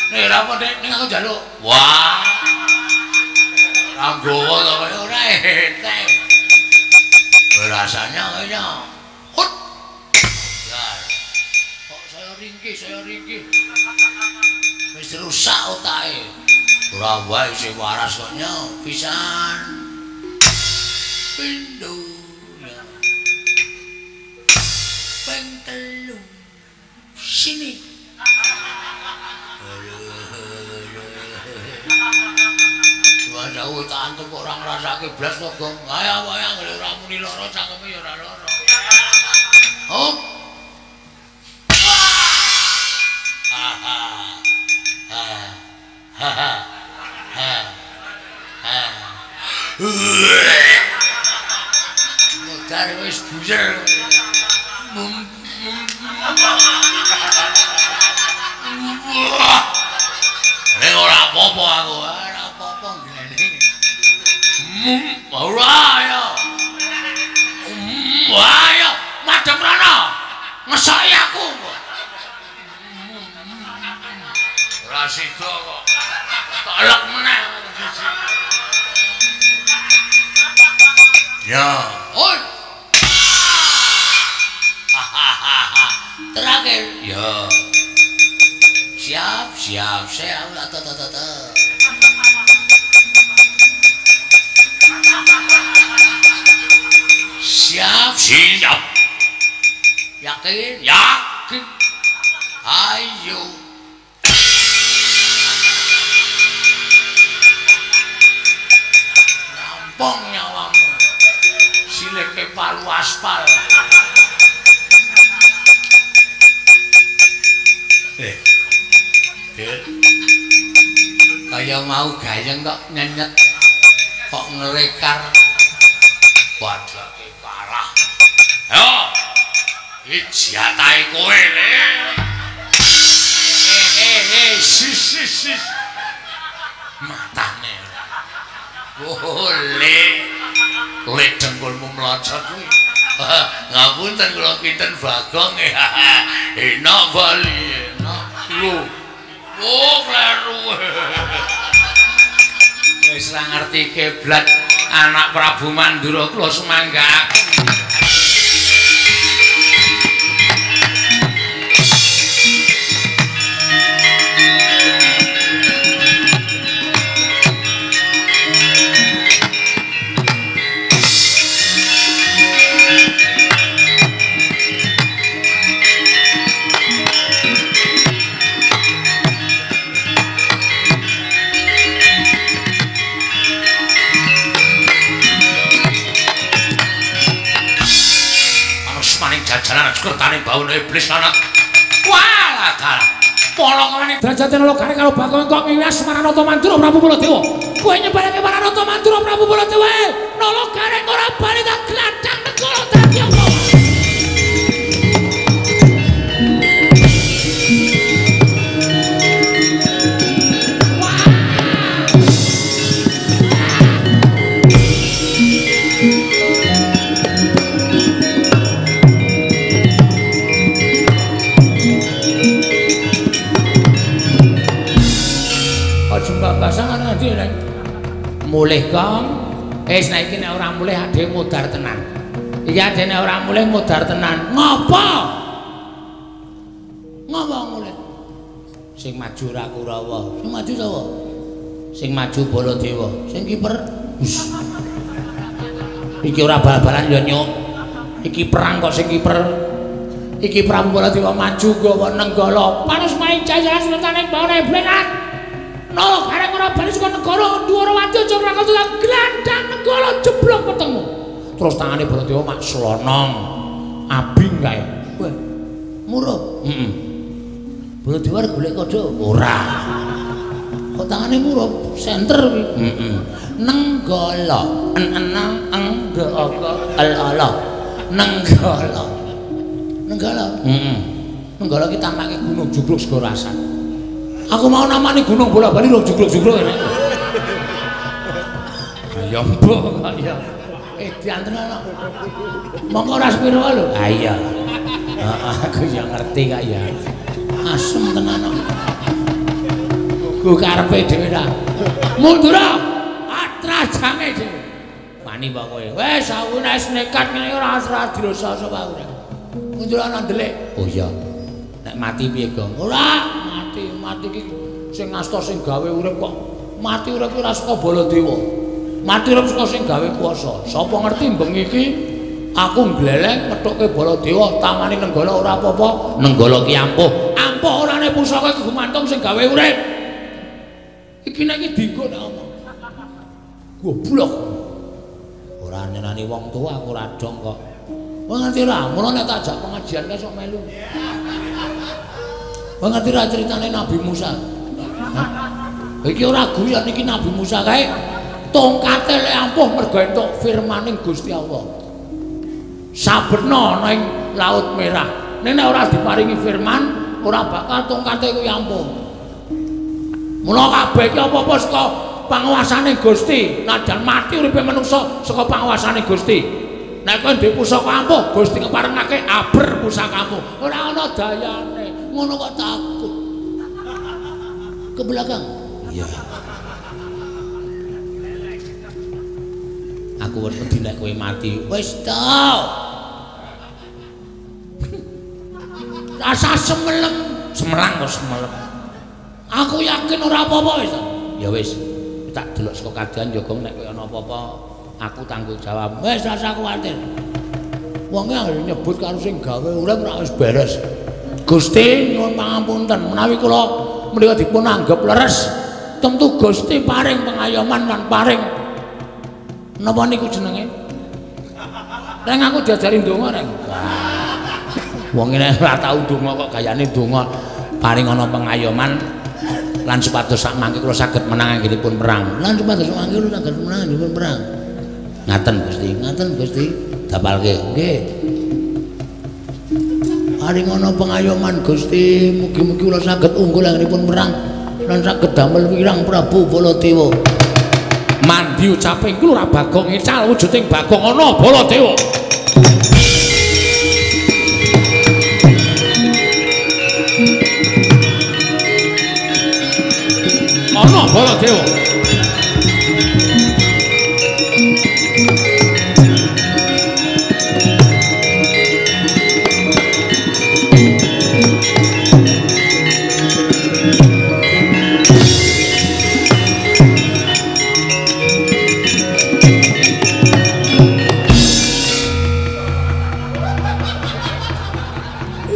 Nek ora apa nek ning aku njaluk. Wah. Ora nggawa to kaya ora entek. Rasanya kaya hut. Ya. Kok saya ringkih, saya ringkih. Wis rusak otake. Ora wae sing waras kok nyo pisan. Pindho. Ping telu. Sini. Jauh tak antuk kok ora ngrasake blas to, Gong. Ayo wae anggere ora muni lara cangkeme ya ora lara. Hop. Ha ha. Ha ha. Ha. Modar wis buyer. Nek ora apa-apa aku, ora apa-apa ngene. Ora ya. Ayo, madhep rono. Ngesoki aku. Ora sida kok. Tak elek meneh siji. Ya, oi. Terakhir. Ya. Siap, siap, siap. Ta ta ta ta. Siap, siap. Yakin, yakin. Ayo. Rampung nyawamu. Sileke palu aspal. Kaya mau gayeng kok nyenyet, kok ngerekar. Padake kalah. Yo. Iki jatahe kowe, Le. Sis sis sis. Matane. Oh, Le. Le dengkulmu mlocot kuwi. Ngapunten kula kinten Bagong. Enak bali, enak. Lho. Oh, kleru. Wis ra ngerti kiblat anak Prabu Mandura kula sumanggaaken. Jajaran kertane baune iblis anak. Walah dalah. Polongane derajate Nala Gareng karo Bagong kok ngiwas marang Nata Mandura Prabu Baladewa. Kowe nyebarake marang Nata Mandura Prabu Baladewa. Nala Gareng ora bali tak gladang negara dadi apa? Mulih Kong, wis nek iki nek ora mulih adhe modar tenan. Iki adhe nek ora mulih modar tenan. Ngopo? Ngopo mulih? Sing maju ora Kurawa. Sing maju sapa? Sing maju Baladewa. Sing kiper. Iki ora bal-balan ya nyuk. Iki perang kok sing kiper. Iki Prabu Baladewa maju gawa Nenggala. Panus Maijaya sultane bawane Blenat. Nala Gareng ora bali saka negara Ndwarawati aja ora ketulan glandang Nenggala jeblok wetengmu. Terus tangane Baladewa mak slonong. Abing kae. Wah. Murup. Heeh. Baladewa arep golek kodho? Ora. Kok tangane murup? Senter kuwi. Heeh. Nenggala. En-enang eng g o g l a l. Nenggala. Nenggala. Heeh. Nenggala ki tampake gunung jugruk segara asan. Aku mau namani gunung bola-bali rong jugruk-jugruk ini. Ya mbok kok ya. Edan tenan kok. Mongko ora sepiro lho. Ha iya. Heeh, aku ya ngerti kok ya. Asem tenan kok. Go karepe dhewe ta. Mundur. Atrajange dhewe. Wani kok kowe. Wis aku nek nekat ngene ora ora dirosa sapa aku. Mundur ana ndelik. Oh iya. Nek mati piye, Gong? Ora, mati, mati iki sing ngasta sing gawe urip kok. Mati urip ora saka Baladewa. Mati urip saka sing gawe kuasa. Sapa ngerti bengi iki aku ngleleng methuke Baladewa, tamane Nenggala ora apa-apa. Nenggala ki ampuh. Ampuh orane pusaka iki gumantung sing gawe urip. Iki nek iki dienggo nek omong. Goblok. Ora nyenani wong tuwa aku ora dong kok. Wong ngerti ora? Mula nek tak ajak pengajian kae sok melu. Wong ngerti ora ceritane Nabi Musa? Hah? Iki ora guyon iki Nabi Musa kae. Tongkate lek ampuh mergo entuk firmaning Gusti Allah. Sabena ana ing Laut Merah. Nek ora diparingi firman, ora bakal tongkate kuwi ampuh. Mula kabeh iki apa-apa saka panguwasane Gusti. Najan mati uripe manungsa saka panguwasane Gusti. Nek kowe duwe pusaka ampuh, Gusti ngeparengake aber pusakamu. Ora ana dayane. Ngono kok takut. Ke belakang. Iya. Aku wedi nek kowe mati. Wis to. Rasa semelem, semelang kok semelem. Aku yakin ora apa-apa wis. Ya wis, tak delok saka kadean ya Gong, nek kowe ana apa-apa aku tanggung jawab. Wis rasa kuwatir. Wonge anggere nyebut karo sing gawe urip ora wis beres. Gusti nyuwun pangapunten menawi kula menika dipun anggep leres, tentu Gusti paring pengayoman lan paring napa niku jenenge? Reng aku diajari ndonga, Reng. Wong nek ora tau ndonga kok gayane ndonga paring ana pengayoman lan supados sak mangke kula saged menang anggenipun perang. Lan supados sak mangke kula saged menang anggenipun perang. Ngaten Gusti, ngaten Gusti, dapalke. Nggih. Paring ana pengayoman Gusti, mugi-mugi kula saged unggul anggenipun perang lan saged damel wirang Prabu Baladewa. Mandi ucape iku ora Bagong ngecal wujuding Bagong ana Baladewa. Ana Baladewa.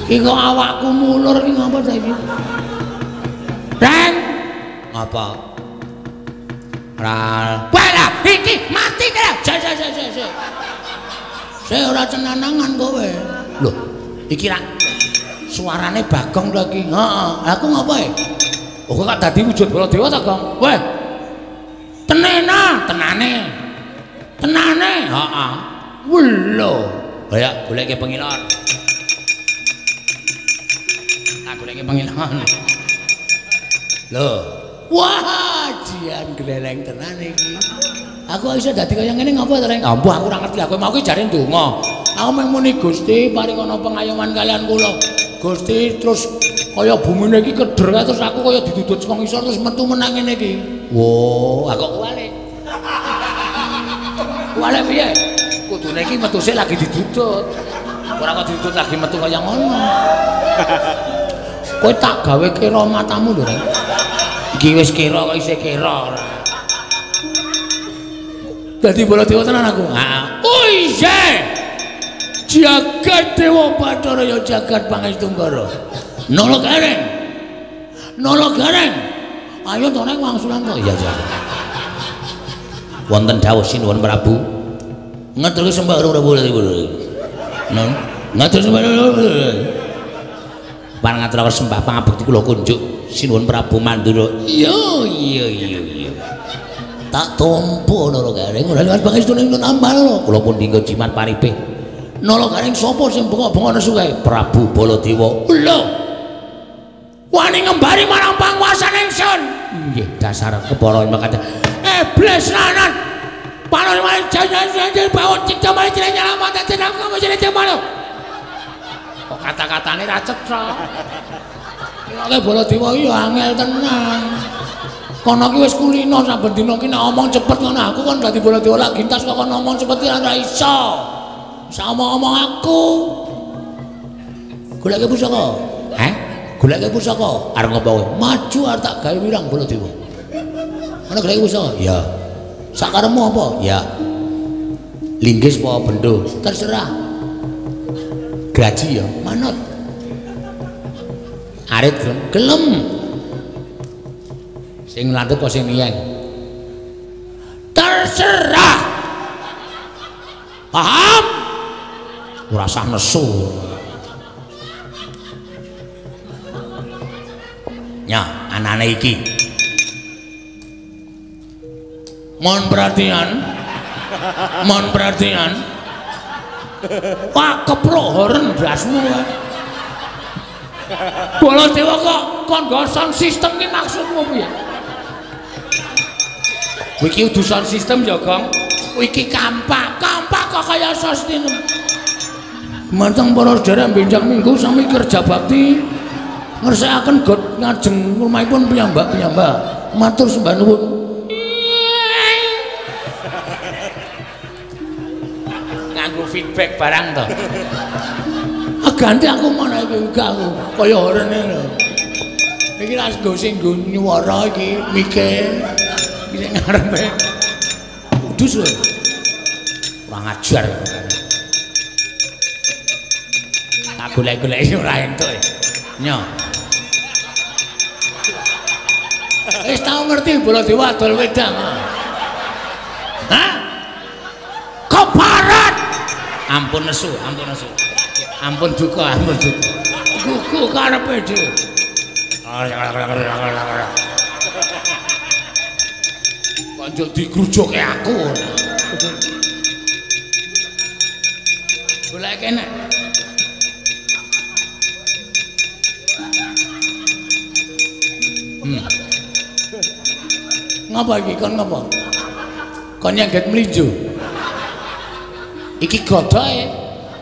Iki kok awakku mulur iki ngapa ta iki? Reng, ngapa? Ora. Walah, iki mati kaya. Se se se se. Se ora cenanangan kowe. Lho, iki rak suarane Bagong to iki. Heeh, aku ngapa e? Oh, kok dadi wujud Baladewa ta, Gong? Weh. Tenena, tenane. Tenane, heeh. Welo. Ayo goleke pengilon. Tak goleke pengilon. Lho, wah, jian gleleng tenan iki. Aku iso dadi kaya ngene ngapa to, Reng? Ampuh aku ora ngerti, aku mau ki jare ndonga. Aku mung muni Gusti paring ana pengayoman kalian kula. Gusti terus kaya bumine iki keder terus aku kaya didudut saka ngisor terus metu menang ngene iki. Wo, aku kok kuwalik. Kuwalik piye? Kudune iki metu sik lagi didudut. Ora kok didudut lagi metu kaya ngono. Kowe tak gawe kira matamu lho, Reng. Iki wis kira kok isih kira ora. Dadi Baladewa tenan aku. Heeh. Oh iya. Jagat Dewa Bathara ya jagat Pangestu Nggara. Nala Gareng. Nala Gareng. Ayo to Reng wangsulan to. Iya, iya. Wonten dawuh Sinuwun Prabu. Ngeterke sembah karo Prabu. Nun, ngeterke sembah. Pangaturaken sembah pangabekti kula kunjuk Sinuwun Prabu Mandura. Iya, iya, iya, iya. Tak tampa Nala Gareng ora liwat pangestune nambah lho. Kula pun dinggo jimat paripih. Nala Gareng sapa sing bengok-bengok nesu kae? Prabu Baladewa. Lho. Wani ngembari marang panguwasan ingsun. Nggih, dasar kepara mekaten. Iblis lanan. Panon mari jajan bawon cicak mari nyalamat jeneng kamu jeneng malo. Kok kata-katane ra cetha. Nek Baladewa iki ya angel tenan. Kono ki wis kulino saben dina ki nek omong cepet ngono aku kon dadi Baladewa lak gintas kok kon omong cepet ora iso. Sak omong-omong aku. Goleke pusaka. Heh? Goleke pusaka. Arep ngopo kowe? Maju arep tak gawe wirang Baladewa. Ana goleke pusaka? Iya. Sakarepmu apa? Ya. Linggis apa bendo? Terserah. Graji ya, manut. Arit gelem. Gelem. Sing landhep apa sing niyeng? Terserah. Paham? Ora usah nesu. Nya, anane iki. Mohon perhatian. Mohon perhatian. Wah, keprok horen ndasmu. Baladewa kok kon nggo sound system ki maksudmu piye? Iki udu sound system ya, Gong. Iki kampak, kampak kok kaya sistem. Gumantung para sedherek benjang minggu sami kerja bakti ngersakaken got ngajeng rumahipun piyambak-piyambak. Matur sembah nuwun. Nganggo feedback barang to. Ah ganti aku mana iki gak aku kaya horene lho. Iki ra nggo sing nggo nyuwara iki mike. Iki sing ngarepe. Kudus kowe. Kurang ajar. Tak golek-goleki ora entuk. Nyo. Wis tau ngerti Baladewa adol wedang. Hah? Keparat. Ampun nesu, ampun nesu. Ampun duka, ampun duka. Gugu karepe dhewe. Kok njuk digrujuke aku. Golek kene. Ngapa iki kon ngapa? Kon nyengget mlinjo. Iki godoke.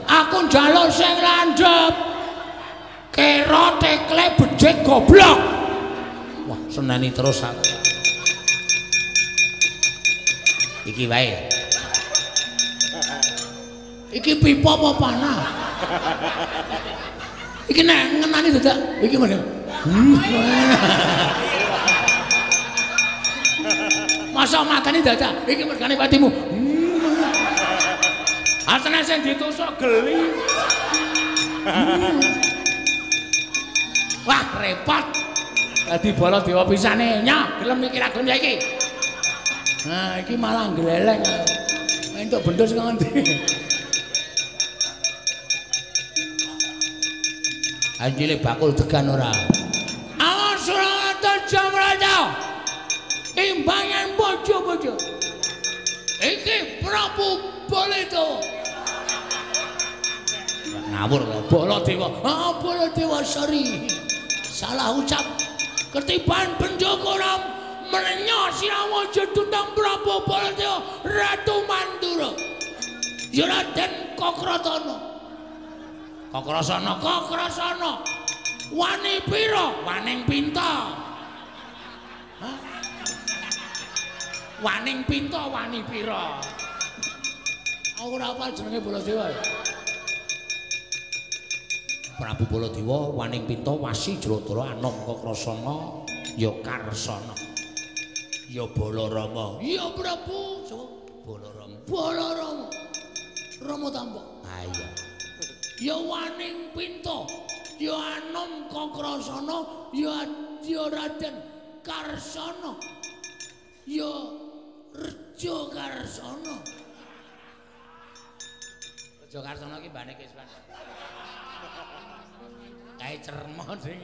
Aku njaluk sing landhep. Kera tekle becik goblok. Wah, seneni terus aku. Iki wae. Iki pipa apa panah? Iki nek ngenani dadak iki ngene. Masa matane dadak iki mergane patimu. Asane sing ditusuk geli. Wah, repot. Dadi Baladewa pisane. Nyo, gelem iki ra gelem ya iki. Nah, iki malah gleleng. Entuk bendho saka ngendi? Anjile bakul degan ora. Awas Surata Jamrata. Imbangan bojo-bojo. Iki Prabu Baladewa. Ngawur lho, Baladewa. Ah, Baladewa sorry. Salah ucap. Ketiban Benjoko ora merenyo sirawa jedundang Prabu Baladewa Ratu Mandura. Ya Raden Kokratana. Kokrasana, Kokrasana. Wani pira? Waning pinta. Hah? Waning pinta, wani pira? Aku ora hafal jenenge Baladewa. Prabu Baladewa waning pinta wasi Jladara anom Kokrasana ya Karsana. Ya Balarama. Ya Prabu Balarama. Balarama. Rama Tampa. Ha iya. Ya waning pinta, ya anom Kokrasana, ya Raden Karsana. Ya Rejo Karsana. Rejo Karsana iki mbane Kiswan. Kae cermo sing.